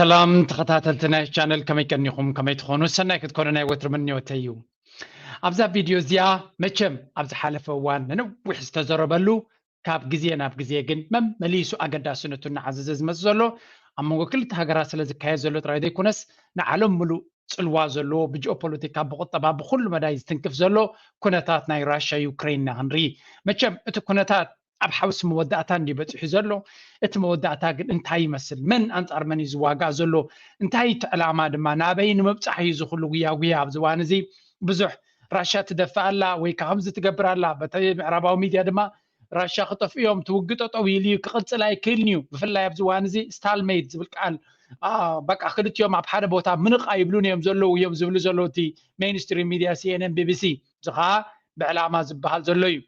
ሰላም ተኸታተልቲ ናይ ቻነል፣ ከመይ ቀኒኹም? ከመይ ትኾኑ? ሰናይ ክትኮኑ ናይ ወትሪ ምንዮተይ እዩ። ኣብዛ ቪድዮ እዚኣ መቸም ኣብ ዝሓለፈ እዋን ንነዊሕ ዝተዘረበሉ ካብ ግዜ ናብ ግዜ ግን መመሊሱ ኣገዳስነቱ እናዓዘዘ ዝመጽእ ዘሎ ኣብ መንጎ ክልተ ሃገራት ስለ ዝካየድ ዘሎ ጥራይ ዘይኮነስ ንዓለም ምሉእ ጽልዋ ዘለዎ ብጂኦፖለቲካ፣ ብቁጠባ፣ ብኩሉ መዳይ ዝትንክፍ ዘሎ ኩነታት ናይ ራሽያ ዩክሬን ኢና ክንርኢ። መቸም እቲ ኩነታት ኣብ ሓውሲ መወዳእታ እንድዩ በጺሑ ዘሎ። እቲ መወዳእታ ግን እንታይ ይመስል? መን ኣንጻር መን እዩ ዝዋጋእ ዘሎ? እንታይ እቲ ዕላማ ድማ ናበይ ንምብጻሕ እዩ እዚ ኩሉ ጉያ ጉያ? ኣብዚ እዋን እዚ ብዙሕ ራሽያ ትደፍእ ኣላ ወይ ከዓ ከምዚ ትገብር ኣላ። በተለይ ምዕራባዊ ሚድያ ድማ ራሽያ ክጠፍኡ እዮም፣ ትውግእ ጠጠው ኢሉ እዩ፣ ክቕጽል ኣይክእልን እዩ። ብፍላይ ኣብዚ እዋን እዚ ስታልሜት ዝብል ቃል፣ አ፣ በቃ ክልቲኦም ኣብ ሓደ ቦታ ምንቕ ኣይብሉን እዮም ዘለዉ እዮም ዝብሉ ዘለዉ እቲ ሜይንስትሪም ሚድያ፣ ሲኤንኤን፣ ቢቢሲ። እዚ ከዓ ብዕላማ ዝበሃል ዘሎ እዩ።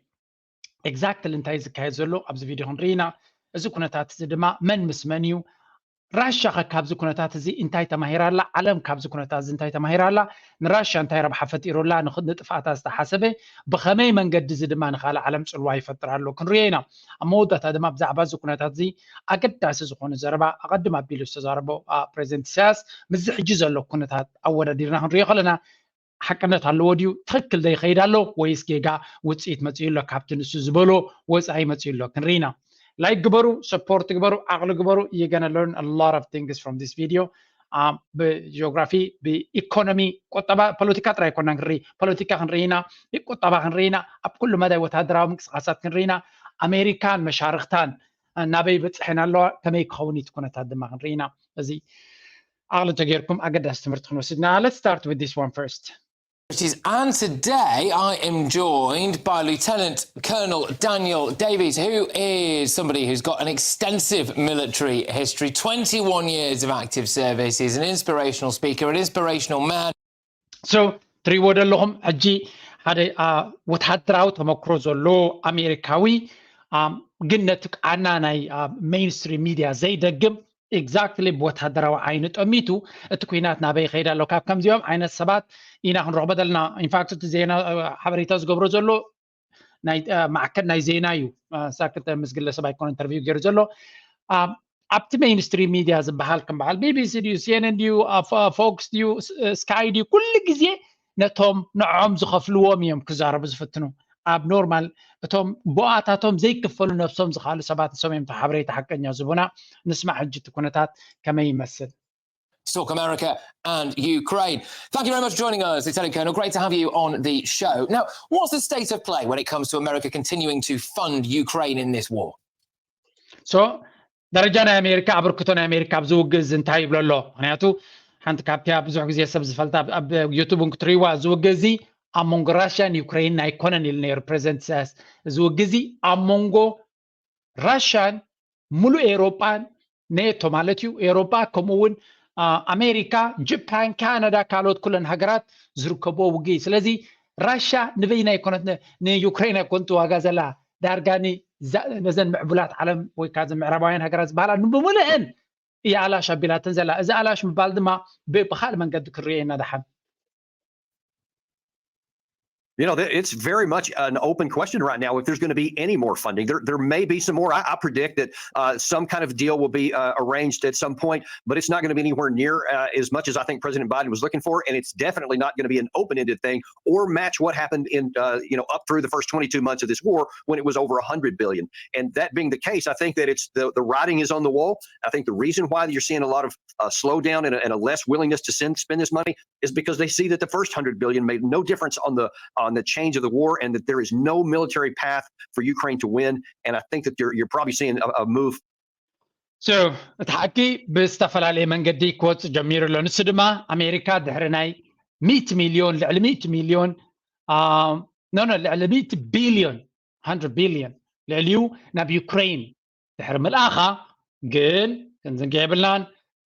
ኤግዛክትሊ እንታይ ዝካየድ ዘሎ ኣብዚ ቪድዮ ክንርኢ ኢና። እዚ ኩነታት እዚ ድማ መን ምስ መን እዩ? ራሻ ኸ ካብዚ ኩነታት እዚ እንታይ ተማሂራ ኣላ? ዓለም ካብዚ ኩነታት እዚ እንታይ ተማሂራ ኣላ? ንራሻ እንታይ ረብሓ ፈጢሩ ኣላ? ንኽ-፣ ንጥፍኣታ ዝተሓሰበ ብኸመይ መንገዲ እዚ ድማ ንኻልእ ዓለም ጽልዋ ይፈጥር ኣሎ? ክንሪኦ ኢና። ኣብ መወዳእታ ድማ ብዛዕባ እዚ ኩነታት እዚ ኣገዳሲ ዝኾነ ዘረባ ኣቐድም ኣቢሉ ዝተዛረቦ፣ አ፣ ፕሬዚደንት ኢሳያስ ምስዚ ሕጂ ዘሎ ኩነታት ኣወዳዲርና ክንሪኦ ከለና ሓቅነት ኣለዎ ድዩ? ትኽክል ዶ ይኸይድ ኣሎ ወይስ ጌጋ ውፅኢት መፅኡ ኣሎ? ካብቲ ንሱ ዝበሎ ወፃኢ መፅኡ ኣሎ? ክንርኢ ኢና። ላይክ ግበሩ፣ ሰፖርት ግበሩ፣ ዓቕሊ ግበሩ። You're gonna learn a lot of things from this video. አ፣ ብጂኦግራፊ፣ ብኢኮኖሚ፣ ቁጠባ፣ ፖለቲካ ጥራይ ኣይኮናን ክንርኢ፣ ፖለቲካ ክንርኢ ኢና፣ ቁጠባ ክንርኢ ኢና፣ ኣብ ኩሉ መዳይ ወታደራዊ ምንቅስቃሳት ክንርኢ ኢና። ኣሜሪካን መሻርክታን፣ አ፣ ናበይ በፅሐን ኣለዋ፣ ከመይ ክኸውን እቲ ኩነታት ድማ ክንርኢ ኢና። እዚ ዓቕሊ ተጌርኩም ኣገዳሲ ትምህርቲ ክንወስድ ኢና። Let's start with this one first. And today I am joined by Lieutenant Colonel Daniel Davies, who is somebody who's got an extensive military history, twenty-one years of active service. He's an inspirational speaker, an inspirational man. So ትሪእዎ ዘለኹም ሕጂ ሓደ፣ አ፣ ወታደራዊ ተመክሮ ዘሎ ኣሜሪካዊ፣ አ፣ ግን ነቲ ቃና ናይ፣ አ፣ ሜይንስትሪም ሚድያ ዘይደግም ኤግዛክትሊ ብወታደራዊ ዓይኒ ጠሚቱ እቲ ኩናት ናበይ ይኸይድ ኣሎ፣ ካብ ከምዚኦም ዓይነት ሰባት ኢና ክንረኽቦ ዘለና። ኢንፋክት እቲ ዜና፣ አ፣ ሓበሬታ ዝገብሮ ዘሎ ናይ፣ አ፣ ማዕከን ናይ ዜና እዩ። አ፣ ሳክት ምስ ግለሰብ ኣይኮነ ኢንተርቪው ገይሩ ዘሎ። አ፣ ኣብቲ ሜይንስትሪም ሚድያ ዝበሃል ከም በዓል ቢቢሲ ድዩ፣ ሲኤንኤን ድዩ፣ አ፣ ፎ-፣ ፎክስ ድዩ፣ ስ-፣ ስካይ ድዩ፣ ኩሉ ግዜ ነቶም ንዖም ዝኸፍልዎም እዮም ክዛረቡ ዝፍትኑ። ኣብ ኖርማል እቶም ቦኣታቶም ዘይክፈሉ ነብሶም ዝኻሉ ሰባት ንሶም እዮም እቲ ሓበሬታ ሓቀኛ ዝቡና። ንስማዕ ሕጂ እቲ ኩነታት ከመይ ይመስል። To talk America and Ukraine. Thank you very much for joining us, Lieutenant Colonel. Great to have you on the show. Now, what's the state of play when it comes to America continuing to fund Ukraine in this war? So ደረጃ ናይ ኣሜሪካ፣ ኣበርክቶ ናይ ኣሜሪካ ኣብዚ ውግእ እዚ እንታይ ይብሎ ኣሎ? ምክንያቱ ሓንቲ ካብቲያ ብዙሕ ግዜ ሰብ ዝፈልጣ ኣብ፣ ኣብ ዩቱብ እውን ክትርእይዋ፣ እዚ ውግእ እዚ ኣብ መንጎ ራሽያን ዩክሬን ኣይኮነን ኢሉ ነይሩ ፕሬዚደንት ኢሳያስ። እዚ ውግእ እዚ ኣብ መንጎ ራሽያን ሙሉእ ኤሮጳን፣ ኔቶ ማለት እዩ፣ ኤሮጳ፣ ከምኡ እውን፣ አ፣ ኣሜሪካ፣ ጃፓን፣ ካናዳ፣ ካልኦት ኩለን ሃገራት ዝርከብዎ ውግእ እዩ። ስለዚ ራሽያ ንበይና ኣይኮነት ን-፣ ንዩክሬን ኣይኮነት ዋጋ ዘላ፣ ዳርጋ ንዛ-፣ ነዘን ምዕቡላት ዓለም ወይ ከዓ እዘን ምዕራባውያን ሃገራት ዝበሃላ ንብምልአን እያ ኣላሽ ኣቢላተን ዘላ። እዚ ኣላሽ ምባል ድማ ብ-፣ ብኻልእ መንገዲ ክንርእዮ ኢና ደሓን። You know, th- it's very much an open question right now if there's going to be any more funding. There, there may be some more. I, I predict that uh, some kind of deal will be uh, arranged at some point, but it's not going to be anywhere near uh, as much as I think President Biden was looking for. And it's definitely not going to be an open ended thing or match what happened in, uh, you know, up through the first twenty-two months of this war when it was over one hundred billion. And that being the case, I think that it's the, the writing is on the wall. I think the reason why you're seeing a lot of uh, slowdown and a, and a less willingness to send, spend this money is because they see that the first hundred billion made no difference on the on the change of the war, and that there is no military path for Ukraine to win. And I think that you're you're probably seeing a, a move. So እቲ ሓቂ ብዝተፈላለየ መንገዲ ክወፅእ ጀሚሩ ኣሎ። ንሱ ድማ ኣሜሪካ ድሕሪ ናይ ሚእቲ ሚልዮን፣ ልዕሊ ሚእቲ ሚልዮን፣ ኖ ኖ፣ ልዕሊ ሚእቲ ቢልዮን፣ hundred billion ልዕሊኡ ናብ ዩክሬን ድሕሪ ምልኣኻ፣ ግን ክንዝንግዕ የብልናን፣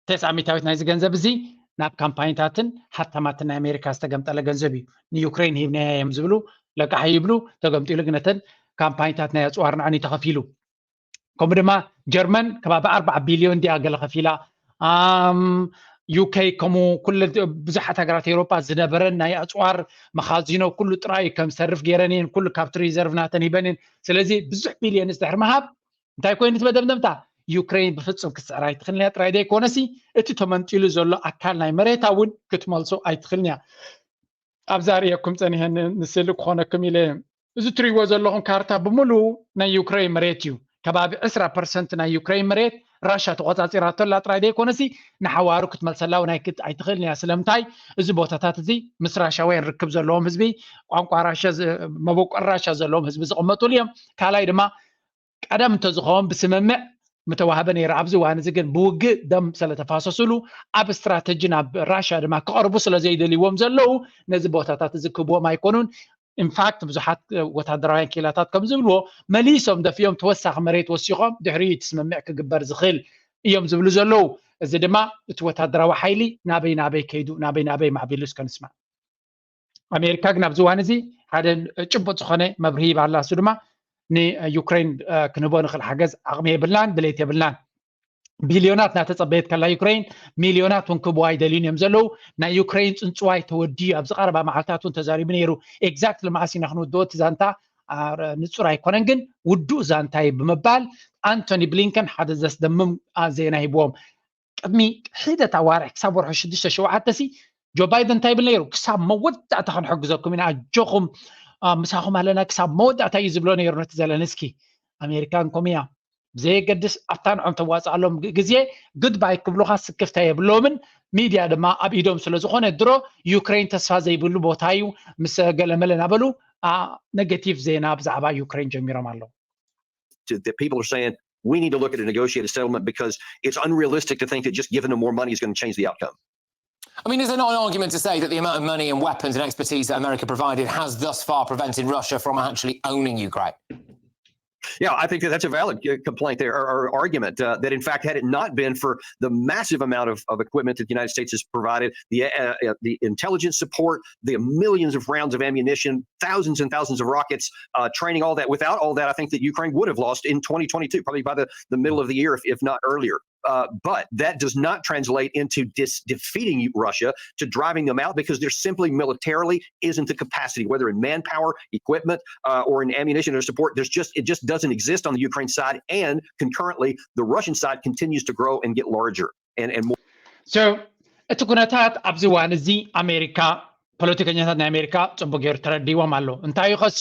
ተስዓ ሚእታዊት ናይዚ ገንዘብ እዚ ናብ ካምፓኒታትን ሃብታማትን ናይ ኣሜሪካ ዝተገምጠለ ገንዘብ እዩ። ንዩክሬን ሂብናያ እዮም ዝብሉ ለቃሒ ይብሉ፣ ተገምጢሉ ግን ነተን ካምፓኒታት ናይ ኣፅዋር ንዐን እዩ ተኸፊሉ። ከምኡ ድማ ጀርመን ከባቢ ኣርባዓ ቢልዮን ድያ ገለ ከፊላ። ኣም፣ ዩኬ ከምኡ ኩለ ብዙሓት ሃገራት ኤውሮጳ ዝነበረን ናይ ኣፅዋር መኻዚኖ ኩሉ ጥራይ ከም ዝተርፍ ገይረን እየን፣ ኩሉ ካብቲ ሪዘርቭ ናተን ሂበን እየን። ስለዚ ብዙሕ ቢልዮን ዝድሕር ምሃብ እንታይ ኮይኑ እቲ መደምደምታ? ዩክሬን ብፍጹም ክትስዕር ኣይትኽእልን እያ ጥራይ ዘይኮነሲ፣ እቲ ተመንጢሉ ዘሎ ኣካል ናይ መሬታ እውን ክትመልሶ ኣይትኽእልን እያ። ኣብዛ ርእየኩም ጸኒሐ ን-፣ ንስእሊ ክኾነኩም ኢለ። እዚ ትሪእዎ ዘለኹም ካርታ ብምሉኡ ናይ ዩክሬን መሬት እዩ። ከባቢ ዕስራ ፐርሰንት ናይ ዩክሬን መሬት ራሻ ተቖጻጺራቶ ኣላ ጥራይ ዘይኮነሲ፣ ንሓዋሩ ክትመልሰላ እውን ኣይክት-፣ ኣይትኽእልን እያ። ስለምንታይ? እዚ ቦታታት እዚ ምስ ራሻውያን ርክብ ዘለዎም ህዝቢ፣ ቋንቋ ራሻ ዝ-፣ መበቆል ራሻ ዘለዎም ህዝቢ ዝቕመጡሉ እዮም። ካልኣይ ድማ ቀደም እንተዝኸውን ብስምምዕ ምተዋህበ ነይሩ። ኣብዚ እዋን እዚ ግን ብውግእ ደም ስለተፋሰሱሉ ኣብ ስትራተጂ ናብ ራሻ ድማ ክቐርቡ ስለ ዘይደልይዎም ዘለዉ ነዚ ቦታታት እዚ ክህብዎም ኣይኮኑን። ኢንፋክት ብዙሓት ወታደራውያን ክኢላታት ከም ዝብልዎ መሊሶም ደፊኦም ተወሳኺ መሬት ወሲኾም ድሕሪኡ እቲ ስምምዕ ክግበር ዝኽእል እዮም ዝብሉ ዘለዉ። እዚ ድማ እቲ ወታደራዊ ሓይሊ ናበይ ናበይ ከይዱ ናበይ ናበይ ማዕቢሉ እስከ ንስማዕ። ኣሜሪካ ግን ኣብዚ እዋን እዚ ሓደ ጭቡጥ ዝኾነ መብርሂ ይባላ። እሱ ድማ ንዩክሬን፣ እ፣ ክንህቦ ንኽእል ሓገዝ ዓቕሚ የብልናን ድሌት የብልናን። ቢልዮናት እናተጸበየት ከላ ዩክሬን ሚልዮናት እውን ክህብዋ ኣይደልዩን እዮም ዘለዉ። ናይ ዩክሬን ጽንጽዋይ ተወዲዩ ኣብዚ ቀረባ መዓልታት እውን ተዛሪቡ ነይሩ። ኤግዛክትሊ መዓስ ኢና ክንውድኦ እቲ ዛንታ፣ አ፣ ረ-፣ ንጹር ኣይኮነን፣ ግን ውዱእ ዛንታ እዩ ብምባል ኣንቶኒ ብሊንከን ሓደ ዘስደምም፣ አ፣ ዜና ሂብዎም። ቅድሚ ሒደት ኣዋርሕ ክሳብ ወርሒ ሽዱሽተ ሸውዓተ ሲ ጆ ባይደን እንታይ ይብል ነይሩ? ክሳብ መወዳእታ ክንሕግዘኩም ኢና፣ ኣጆኹም፣ አ፣ ምሳኹም ኣለና ክሳብ መወዳእታ እዩ ዝብሎ ነይሩ ነቲ ዘለንስኪ። ኣሜሪካን ከምኡ እያ። ብዘየገድስ ኣብታ ንዖም ተዋፅኣሎም ግ-፣ ግዜ ጉድባይ ክብሉኻ ስክፍታ የብሎምን። ሚድያ ድማ ኣብ ኢዶም ስለ ዝኾነ ድሮ ዩክሬን ተስፋ ዘይብሉ ቦታ እዩ ምስ ገለመለ እናበሉ፣ አ፣ ኔጌቲቭ ዜና ብዛዕባ ዩክሬን ጀሚሮም ኣለዉ። to, that people are saying we need to look at a negotiated settlement because it's unrealistic to think that just giving them more money is going to change the outcome. I mean, is there not an argument to say that the amount of money and weapons and expertise that America provided has thus far prevented Russia from actually owning Ukraine? Yeah, I think that that's a valid uh, complaint there, or, or argument uh, that, in fact, had it not been for the massive amount of, of equipment that the United States has provided, the uh, uh, the intelligence support, the millions of rounds of ammunition, thousands and thousands of rockets, uh, training, all that. Without all that, I think that Ukraine would have lost in twenty twenty-two, probably by the, the middle of the year, if, if not earlier. Uh, but that does not translate into dis- defeating Russia, to driving them out, because there simply militarily isn't the capacity, whether in manpower, equipment, uh, or in ammunition or support. There's just it just doesn't exist on the Ukraine side, and concurrently, the Russian side continues to grow and get larger and and more. So እቲ ኩነታት ኣብዚ እዋን እዚ ኣሜሪካ፣ ፖለቲከኛታት ናይ ኣሜሪካ ጽቡቅ ገይሩ ተረዲዎም ኣሎ። እንታይ እዩ ከሱ?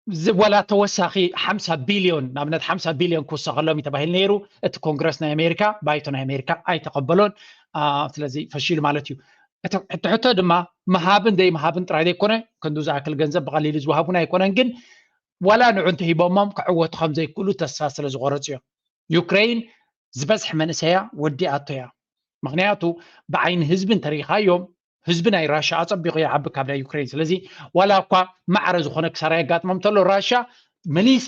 ዝ-፣ ወላ ተወሳኺ ሓምሳ ቢልዮን፣ ንኣብነት ሓምሳ ቢልዮን ክውሰኸሎም እዩ ተባሂሉ ነይሩ። እቲ ኮንግረስ ናይ ኣሜሪካ፣ ባይቶ ናይ ኣሜሪካ ኣይተቐበሎን። አ፣ ስለዚ ፈሺሉ ማለት እዩ። እቲ፣ እቲ ሕቶ ድማ ምሃብን ዘይምሃብን ጥራይ ዘይኮነ፣ ክንዱ ዝኣክል ገንዘብ ብቐሊሉ ዝወሃቡን ኣይኮነን። ግን ዋላ ንዑ እንተሂቦሞም ክዕወቱ ከም ዘይክእሉ ተስፋ ስለ ዝቆረጹ እዮም። ዩክሬን ዝበዝሕ መንእሰያ ወዲኣቶ እያ። ምኽንያቱ ብዓይኒ ህዝቢ እንተሪኢኻዮም ህዝቢ ናይ ራሻ ኣጸቢቑ ይዓቢ ካብ ናይ ዩክሬን። ስለዚ ዋላ እኳ ማዕረ ዝኾነ ክሳራ የጋጥሞም እንተሎ ራሻ መሊሳ፣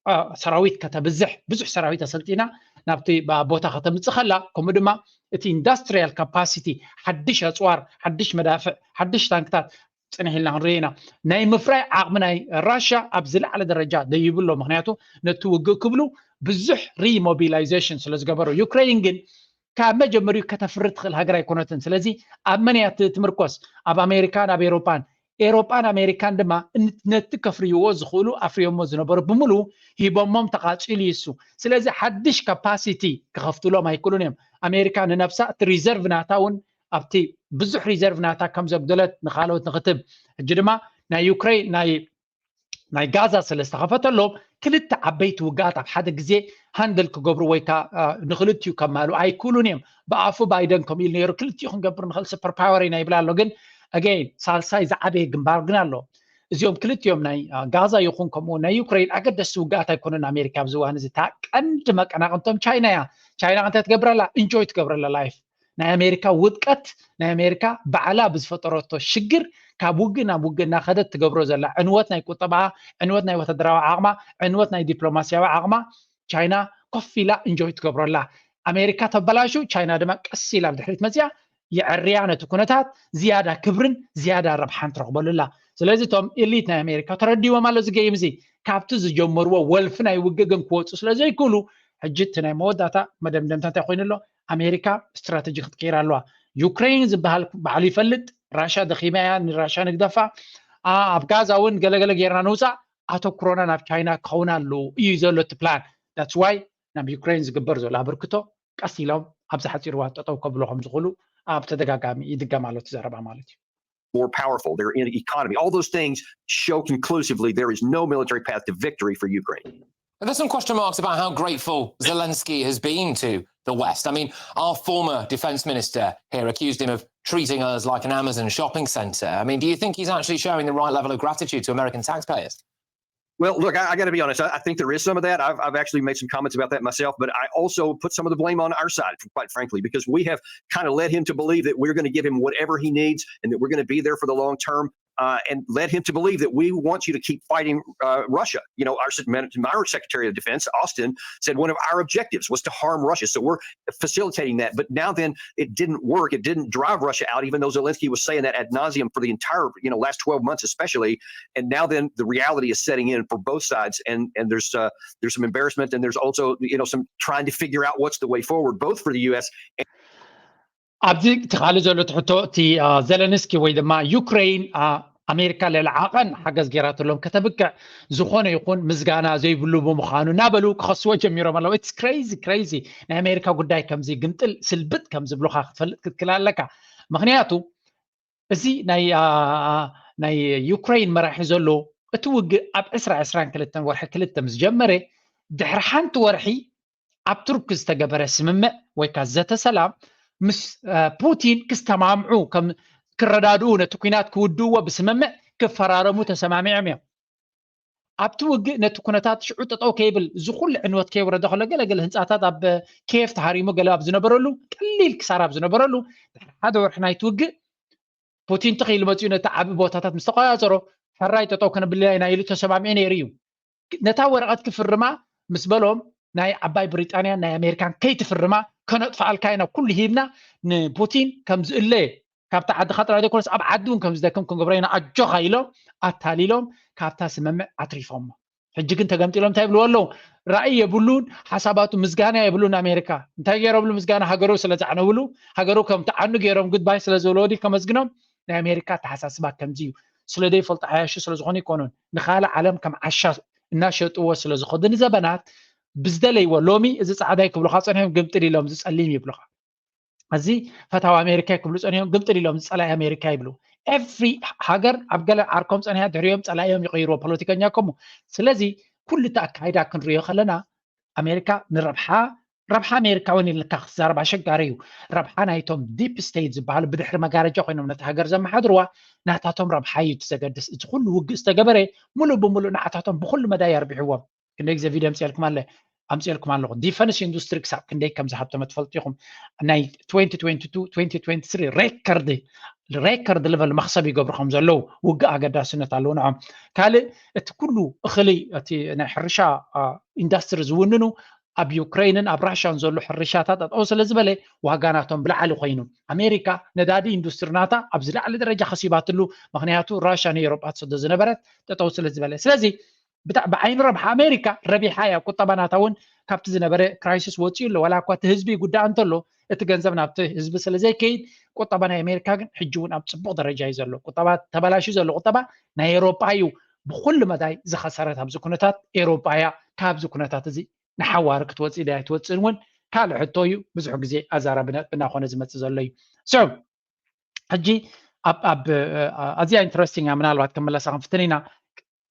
አ፣ ሰራዊት ከተብዝሕ ብዙሕ ሰራዊት ኣሰልጢና ናብቲ ባ-፣ ቦታ ከተምጽእ ከላ፣ ከምኡ ድማ እቲ ኢንዳስትሪያል ካፓሲቲ ሓድሽ ኣጽዋር፣ ሓድሽ መዳፍዕ፣ ሓድሽ ታንክታት ጽንሕ ኢልና ክንርኢ ኢና። ናይ ምፍራይ ዓቕሚ ናይ ራሻ ኣብ ዝለዓለ ደረጃ ደይብሎ። ምኽንያቱ ነቲ ውግእ ክብሉ ብዙሕ ሪሞቢላይዜሽን ስለ ዝገበሩ። ዩክሬን ግን ካብ መጀመሪኡ ከተፍሪ ትኽእል ሃገር ኣይኮነትን። ስለዚ ኣብ መን እያ ት-፣ ትምርኮስ? ኣብ ኣሜሪካን ኣብ ኤሮፓን። ኤሮፓን ኣሜሪካን ድማ ን-፣ ነቲ ከፍርይዎ ዝኽእሉ ኣፍርዮሞ ዝነበሩ ብምሉ ሂቦሞም ተቓጺሉ ይሱ። ስለዚ ሓድሽ ካፓሲቲ ክኸፍትሎም ኣይክእሉን እዮም። ኣሜሪካ ንነብሳ እቲ ሪዘርቭ ናታ እውን ኣብቲ ብዙሕ ሪዘርቭ ናታ ከም ዘጉደለት ንኻልኦት ንኽትብ። ሕጂ ድማ ናይ ዩክሬን ናይ ናይ ጋዛ ስለ ዝተኸፈተሎም ክልተ ዓበይቲ ውግኣት ኣብ ሓደ ግዜ ሃንድል ክገብሩ ወይ ከዓ፣ አ፣ ንክልቲኡ ከማልኡ ኣይክእሉን እዮም። ብኣፉ ባይደን ከምኡ ኢሉ ነይሩ፣ ክልቲኡ ክንገብር ንኽእል ሱፐር ፓወር ኢና ይብል ኣሎ። ግን ኣገይን ሳልሳይ ዝዓበየ ግንባር ግን ኣሎ። እዚኦም ክልቲኦም ናይ፣ አ፣ ጋዛ ይኹን ከምኡ ናይ ዩክሬን ኣገደስቲ ውግኣት ኣይኮኑን። ኣሜሪካ ኣብዚ እዋን እዚ እታ ቀንዲ መቀናቕንቶም ቻይና እያ። ቻይና እንታይ ትገብር ኣላ? ኢንጆይ ትገብር ኣላ ላይፍ። ናይ ኣሜሪካ ውድቀት፣ ናይ ኣሜሪካ ባዕላ ብዝፈጠረቶ ሽግር ካብ ውግእ ናብ ውግእ እናኸደት ትገብሮ ዘላ ዕንወት ናይ ቁጠባኣ፣ ዕንወት ናይ ወታደራዊ ዓቕማ፣ ዕንወት ናይ ዲፕሎማስያዊ ዓቕማ ቻይና ኮፍ ኢላ ኢንጆይ ትገብሮ ኣላ። ኣሜሪካ ተበላሹ፣ ቻይና ድማ ቀስ ኢላ ኣብ ድሕሪት መፅያ የዐርያ ነቲ ኩነታት ዝያዳ ክብርን ዝያዳ ረብሓን ትረኽበሉ ኣላ። ስለዚ እቶም ኢሊት ናይ ኣሜሪካ ተረዲዎም ኣሎ እዚ ጌም እዚ። ካብቲ ዝጀመርዎ ወልፊ ናይ ውግእ ግን ክወፁ ስለ ዘይክእሉ ሕጂ እቲ ናይ መወዳእታ መደምደምታ እንታይ ኮይኑ ኣሎ? ኣሜሪካ ስትራተጂ ክትቀይር ኣለዋ። ዩክሬን ዝበሃል ባዕሉ ይፈልጥ፣ ራሻ ደኺማ እያ፣ ንራሻ ንግደፋ። ኣ-፣ ኣብ ጋዛ እውን ገለገለ ጌርና ንውፃእ፣ ኣተኩሮና ናብ ቻይና ክኸውን ኣለዎ እዩ ዘሎ እቲ ፕላን። That's why ናብ ዩክሬን ዝግበር ዘሎ ኣበርክቶ ቀስ ኢሎም ኣብዚ ሓፂር እዋን ጠጠው ከብሎ ከም ዝኽእሉ ኣብ ተደጋጋሚ ይድገም ኣሎ እቲ ዘረባ ማለት እዩ። More powerful, their economy, all those things show conclusively there is no military path to victory for Ukraine. There's some question marks about how grateful Zelensky has been to the West. I mean, our former defense minister here accused him of treating us like an Amazon shopping center. I mean, do you think he's actually showing the right level of gratitude to American taxpayers? Well, look, I, I got to be honest. I, I, think there is some of that. I've, I've actually made some comments about that myself, but I also put some of the blame on our side, quite frankly, because we have kind of led him to believe that we're going to give him whatever he needs and that we're going to be there for the long term. Uh, and led him to believe that we want you to keep fighting uh, Russia. You know, our, our Secretary of Defense, Austin, said one of our objectives was to harm Russia. So we're facilitating that. But now then, it didn't work. It didn't drive Russia out, even though Zelensky was saying that ad nauseum for the entire, you know, last twelve months, especially. And now then, the reality is setting in for both sides. And, and there's, uh, there's some embarrassment, and there's also, you know, some trying to figure out what's the way forward, both for the U S and ኣብዚ እቲ ካልእ ዘሎ ትሕቶ፣ እቲ ዘለንስኪ ወይ ድማ ዩክሬን ኣሜሪካ ልዕሊ ዓቐን ሓገዝ ገይራትሎም ከተብቅዕ ዝኾነ ይኹን ምስጋና ዘይብሉ ብምዃኑ እናበሉ ክኸስዎ ጀሚሮም ኣለዉ። It's crazy, crazy። ናይ ኣሜሪካ ጉዳይ ከምዚ ግምጥል ስልብጥ ከም ዝብሉኻ ክትፈልጥ ክትክል ኣለካ። ምክንያቱ እዚ ናይ ናይ ዩክሬን መራሒ ዘሎ እቲ ውግእ ኣብ ዕስራ ዕስራን ክልተን ወርሒ ክልተ ምስ ጀመረ ድሕሪ ሓንቲ ወርሒ ኣብ ቱርክ ዝተገበረ ስምምዕ ወይ ከዓ ዘተ ሰላም ምስ ፑቲን ክስተማምዑ ክረዳድኡ ነቲ ኩናት ክውድእዎ ብስምምዕ ክፈራረሙ ተሰማሚዖም እዮም። ኣብቲ ውግእ ነቲ ኩነታት ሽዑ ጠጠው ከይብል እዚ ኩሉ ዕንወት ከይወረደ ከሎ ገለገለ ህንፃታት ኣብ ኬፍ ተሃሪሙ ገለ ኣብ ዝነበረሉ ቀሊል ክሳራ ኣብ ዝነበረሉ ድሕሪ ሓደ ወርሒ ናይቲ ውግእ ፑቲን ትኽ ኢሉ መፂኡ ነቲ ዓቢ ቦታታት ምስ ተቆፃፀሮ ሕራይ ጠጠው ከነብልና ኢና ኢሉ ተሰማሚዑ ነይሩ እዩ። ነታ ወረቐት ክፍርማ ምስ በሎም ናይ ዓባይ ብሪጣንያን ናይ ኣሜሪካን ከይትፍርማ ከነጥፍኣልካ ኢና ኩሉ ሂብና ንፑቲን ከም ዝእለ ካብቲ ዓድኻ ጥራይ ዘይኮነስ ኣብ ዓዲ እውን ከም ዝደክም ክንገብሮ ኢና ኣጆኻ ኢሎም ኣታሊሎም ካብታ ስምምዕ ኣትሪፎሞ። ሕጂ ግን ተገምጢሎም እንታይ ይብልዎ ኣለዉ? ራእይ የብሉን፣ ሓሳባቱ ምስጋና የብሉን። ኣሜሪካ እንታይ ገይሮምሉ? ምስጋና ሃገሩ ስለ ዘዕነውሉ ሃገሩ ከም ተዓኑ ገይሮም ጉድባይ ስለ ዝበልዎ ድዩ ከመስግኖም? ናይ ኣሜሪካ ኣተሓሳስባ ከምዚ እዩ። ስለ ዘይፈልጡ ዓያሹ ስለ ዝኾኑ ኣይኮኑን። ንኻልእ ዓለም ከም ዓሻ እናሸጥዎ ስለ ዝኸዱ ንዘበናት ብዝደለይዎ ሎሚ እዚ ጻዕዳይ ክብሉኻ ጸኒሖም ግምጥል ኢሎም ዝጸሊም ይብሉኻ። እዚ ፈታዊ ኣሜሪካ ክብሉ ጸኒሖም ግምጥል ኢሎም ዝጸላይ ኣሜሪካ ይብሉ። ኤቭሪ ሃገር ኣብ ገለ ዓርኮም ጸኒሓ ድሕሪኦም ጸላኢኦም ይቕይርዎ ፖለቲከኛ ከምኡ። ስለዚ ኩሉ እቲ ኣካይዳ ክንሪኦ ከለና ኣሜሪካ ንረብሓ ረብሓ ኣሜሪካ እውን ኢልካ ክዛረብ ኣሸጋሪ እዩ። ረብሓ ናይቶም ዲፕ ስቴት ዝበሃሉ ብድሕሪ መጋረጃ ኮይኖም ነቲ ሃገር ዘመሓድርዋ ናታቶም ረብሓ እዩ እቲ ዘገድስ። እቲ ኩሉ ውግእ ዝተገበረ ሙሉእ ብሙሉእ ንዓታቶም ብኩሉ መዳይ ኣርቢሕዎም። ክንደይ ግዜ ቪድዮ ኣምፅኤልኩም ኣለ ኣምፅኤልኩም ኣለኹ። ዲፈንስ ኢንዱስትሪ ክሳብ ክንደይ ከም ዝሃብተመ ትፈልጡ ኢኹም። ናይ twenty twenty-two twenty twenty-three ሬከርድ ሬከርድ ሌቨል መኽሰብ ይገብሩ ከም ዘለዉ ውግእ ኣገዳስነት ኣለዎ ንዖም። ካልእ እቲ ኩሉ እኽሊ እቲ ናይ ሕርሻ ኢንዳስትሪ ዝውንኑ ኣብ ዩክሬንን ኣብ ራሽያን ዘሎ ሕርሻታት ጠጠው ስለ ዝበለ ዋጋ ናቶም ብላዕሊ ኮይኑ ኣሜሪካ ነዳዲ ኢንዱስትሪ ናታ ኣብ ዝላዕሊ ደረጃ ከሲባትሉ። ምክንያቱ ራሽያ ንኤሮጳ ትሰዶ ዝነበረት ጠጠው ስለ ዝበለ ስለዚ ብዓይኒ ረብሓ ኣሜሪካ ረቢሓ እያ። ቁጠባ ናታ እውን ካብቲ ዝነበረ ክራይሲስ ወፂኡ ኣሎ። ዋላ እኳ እቲ ህዝቢ ይጉዳእ እንተሎ እቲ ገንዘብ ናብቲ ህዝቢ ስለ ዘይከይድ ቁጠባ ናይ ኣሜሪካ ግን ሕጂ እውን ኣብ ፅቡቅ ደረጃ እዩ ዘሎ። ቁጠባ ተበላሽዩ ዘሎ ቁጠባ ናይ ኤሮጳ እዩ። ብኩሉ መዳይ ዝኸሰረት ኣብዚ ኩነታት ኤሮጳ እያ። ካብዚ ኩነታት እዚ ንሓዋሪ ክትወፅእ ድያ ኣይትወፅእን እውን ካልእ ሕቶ እዩ። ብዙሕ ግዜ ኣዛራቢ ነጥቢ እናኾነ ዝመፅእ ዘሎ እዩ። So ሕጂ ኣብ ኣብ ኣዝያ ኢንትረስቲንግ እያ። ምናልባት ክምለሳ ክንፍትን ኢና።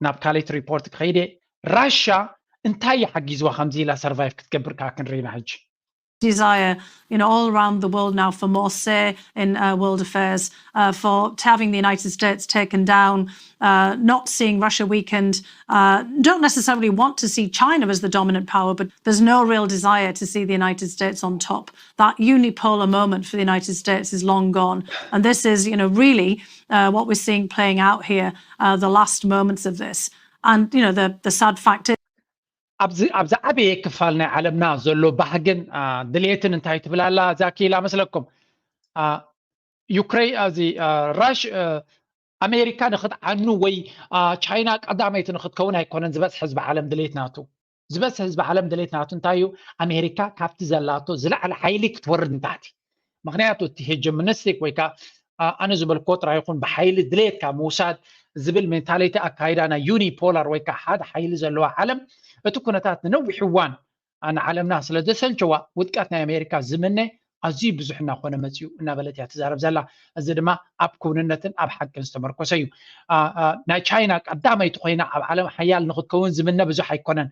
ናብ ካልእቲ ሪፖርት ክኸይድ እየ። ራሻ እንታይ እዩ ሓጊዝዋ ከምዚ ኢላ ሰርቫይቭ ክትገብር ከዓ ክንርኢ ኢና ሕጂ። desire, you know, all around the world now for more say in uh, world affairs, uh, for having the United States taken down, uh, not seeing Russia weakened. Uh, don't necessarily want to see China as the dominant power, but there's no real desire to see the United States on top. That unipolar moment for the United States is long gone. And this is, you know, really uh, what we're seeing playing out here, uh, the last moments of this. And, you know, the, the sad fact is, ኣብዚ ኣብዚ ዓበየ ክፋል ናይ ዓለምና ዘሎ ባህግን ድልየትን እንታይ ትብል ኣላ እዛ ክኢላ መስለኩም? ዩክሬን እዚ ራሽ ኣሜሪካ ንክትዓኑ ወይ ቻይና ቀዳመይቲ ንክትከውን ኣይኮነን ዝበዝሕ ህዝቢ ዓለም ድልየት ናቱ። ዝበዝሕ ህዝቢ ዓለም ድልየት ናቱ እንታይ እዩ? ኣሜሪካ ካብቲ ዘላቶ ዝለዓለ ሓይሊ ክትወርድ ንታሕቲ። ምክንያቱ እቲ ሄጀሞኒስቲክ ወይ ከዓ ኣነ ዝበልክዎ ጥራይ ይኹን ብሓይሊ ድሌትካ ምውሳድ ዝብል ሜንታሊቲ ኣካይዳ ናይ ዩኒፖላር ወይ ከዓ ሓደ ሓይሊ ዘለዋ ዓለም እቲ ኩነታት ንነዊሕ እዋን ንዓለምና ስለ ዘሰልቸዋ ውድቀት ናይ ኣሜሪካ ዝምነ ኣዝዩ ብዙሕ እናኾነ መፅዩ እናበለት እያ ትዛረብ ዘላ። እዚ ድማ ኣብ ክውንነትን ኣብ ሓቅን ዝተመርኮሰ እዩ። ናይ ቻይና ቀዳመይቲ ኮይና ኣብ ዓለም ሓያል ንክትከውን ዝምነ ብዙሕ ኣይኮነን።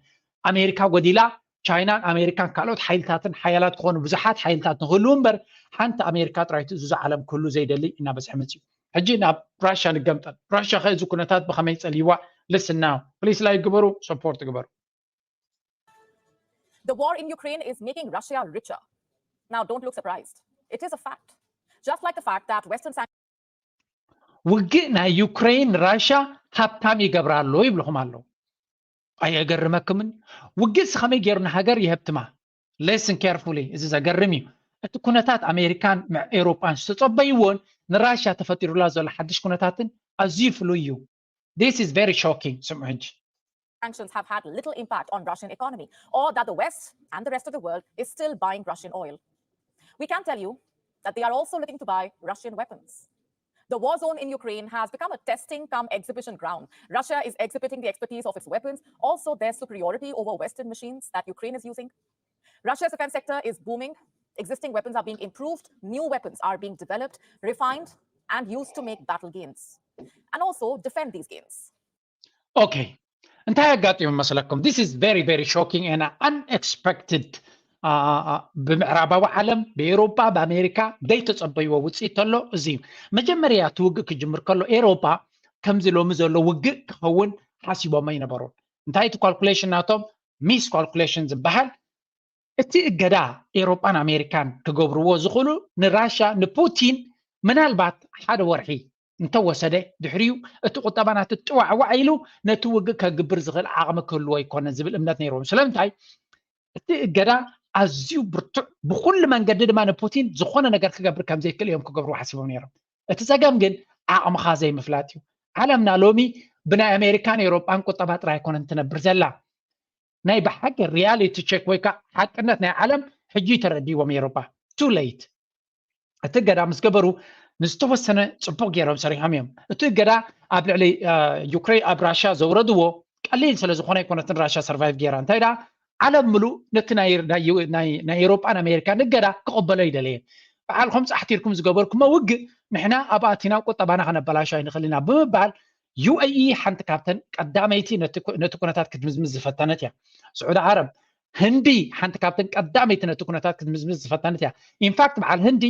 ኣሜሪካ ጎዲላ ቻይናን ኣሜሪካን ካልኦት ሓይልታትን ሓያላት ክኾኑ ብዙሓት ሓይልታት ንክህልው እምበር ሓንቲ ኣሜሪካ ጥራይቲ እዙ ዓለም ክህሉ ዘይደሊ እናበዝሐ መፅዩ። ሕጂ ናብ ራሻ ንገምጠል። ራሻ ከ እዚ ኩነታት ብኸመይ ፀልይዋ? ልስና ፕሊስ ላይ ግበሩ፣ ሰፖርት ግበሩ። The war in Ukraine is making Russia richer. Now, don't look surprised. It is a fact. Just like the fact that Western sanctions. ውግእ ናይ ዩክሬን ራሻ ሃብታም ይገብራ ኣሎ ይብልኹም ኣለዉ። ኣየገርመክምን? ውግእ ሲ ከመይ ገይሩ ንሃገር ይሀብትማ? Listen carefully፣ እዚ ዘገርም እዩ። እቲ ኩነታት ኣሜሪካን ኤውሮጳን ዝተጸበይዎን ንራሻ ተፈጢሩላ ዘሎ ሓድሽ ኩነታትን ኣዝዩ ፍሉይ እዩ። This is very shocking። ስምዑ ሕጂ። Sanctions have had little impact on Russian economy, or that the West and the rest of the world is still buying Russian oil. We can tell you that they are also looking to buy Russian weapons. The war zone in Ukraine has become a testing cum exhibition ground. Russia is exhibiting the expertise of its weapons, also their superiority over Western machines that Ukraine is using. Russia's defense sector is booming. Existing weapons are being improved, new weapons are being developed, refined, and used to make battle gains and also defend these gains. Okay. እንታይ ኣጋጢሙ መስለኩም? This is very very shocking and unexpected። ብምዕራባዊ ዓለም ብኤውሮጳ ብኣሜሪካ ዘይተጸበይዎ ውፅኢት ተሎ እዚ እዩ። መጀመርያ እቲ ውግእ ክጅምር ከሎ ኤውሮጳ ከምዚ ሎሚ ዘሎ ውግእ ክኸውን ሓሲቦም ኣይነበሩን። እንታይ እቲ calculation ናቶም? Miscalculation ዝበሃል። እቲ እገዳ ኤውሮጳን ኣሜሪካን ክገብርዎ ዝኽእሉ ንራሻ ንፑቲን ምናልባት ሓደ ወርሒ እንተወሰደ ድሕሪኡ እቲ ቁጠባ ናቲ ጥዋዕዋዕ ኢሉ ነቲ ውግእ ከግብር ዝኽእል ዓቕሚ ክህልዎ ኣይኮነን ዝብል እምነት ነይርዎም። ስለምንታይ? እቲ እገዳ ኣዝዩ ብርቱዕ፣ ብኩሉ መንገዲ ድማ ንፑቲን ዝኾነ ነገር ክገብር ከም ዘይክእል እዮም ክገብርዎ ሓሲቦም ነይሮም። እቲ ጸገም ግን ዓቕምኻ ዘይምፍላጥ እዩ። ዓለምና ሎሚ ብናይ ኣሜሪካን ኤውሮጳን ቁጠባ ጥራይ ኣይኮነን ትነብር ዘላ። ናይ ብሓቂ reality check ወይ ከዓ ሓቅነት ናይ ዓለም ሕጂ ተረዲዎም ኤውሮጳ። Too late። እቲ እገዳ ምስ ገበሩ ንዝተወሰነ ፅቡቅ ገይሮም ሰሪሖም እዮም። እቲ እገዳ ኣብ ልዕሊ ዩክሬን ኣብ ራሻ ዘውረድዎ ቀሊል ስለ ዝኾነ ኣይኮነትን ራሻ survive ገይራ። እንታይ ደኣ ዓለም ምሉእ ነቲ ናይ ኤውሮጳን ኣሜሪካን እገዳ ክቕበሎ ይደለየ። በዓልኹም ፃሕቲርኩም ዝገበርኩሞ ውግእ ንሕና ኣብ ኣቲና ቁጠባና ከነበላሾ ኣይንኽእል ኢና ብምባል UAE ሓንቲ ካብተን ቀዳመይቲ ነቲ ኩነታት ክትምዝምዝ ዝፈተነት እያ። ስዑዲ ዓረብ፣ ህንዲ ሓንቲ ካብተን ቀዳመይቲ ነቲ ኩነታት ክትምዝምዝ ዝፈተነት እያ። ኢንፋክት በዓል ህንዲ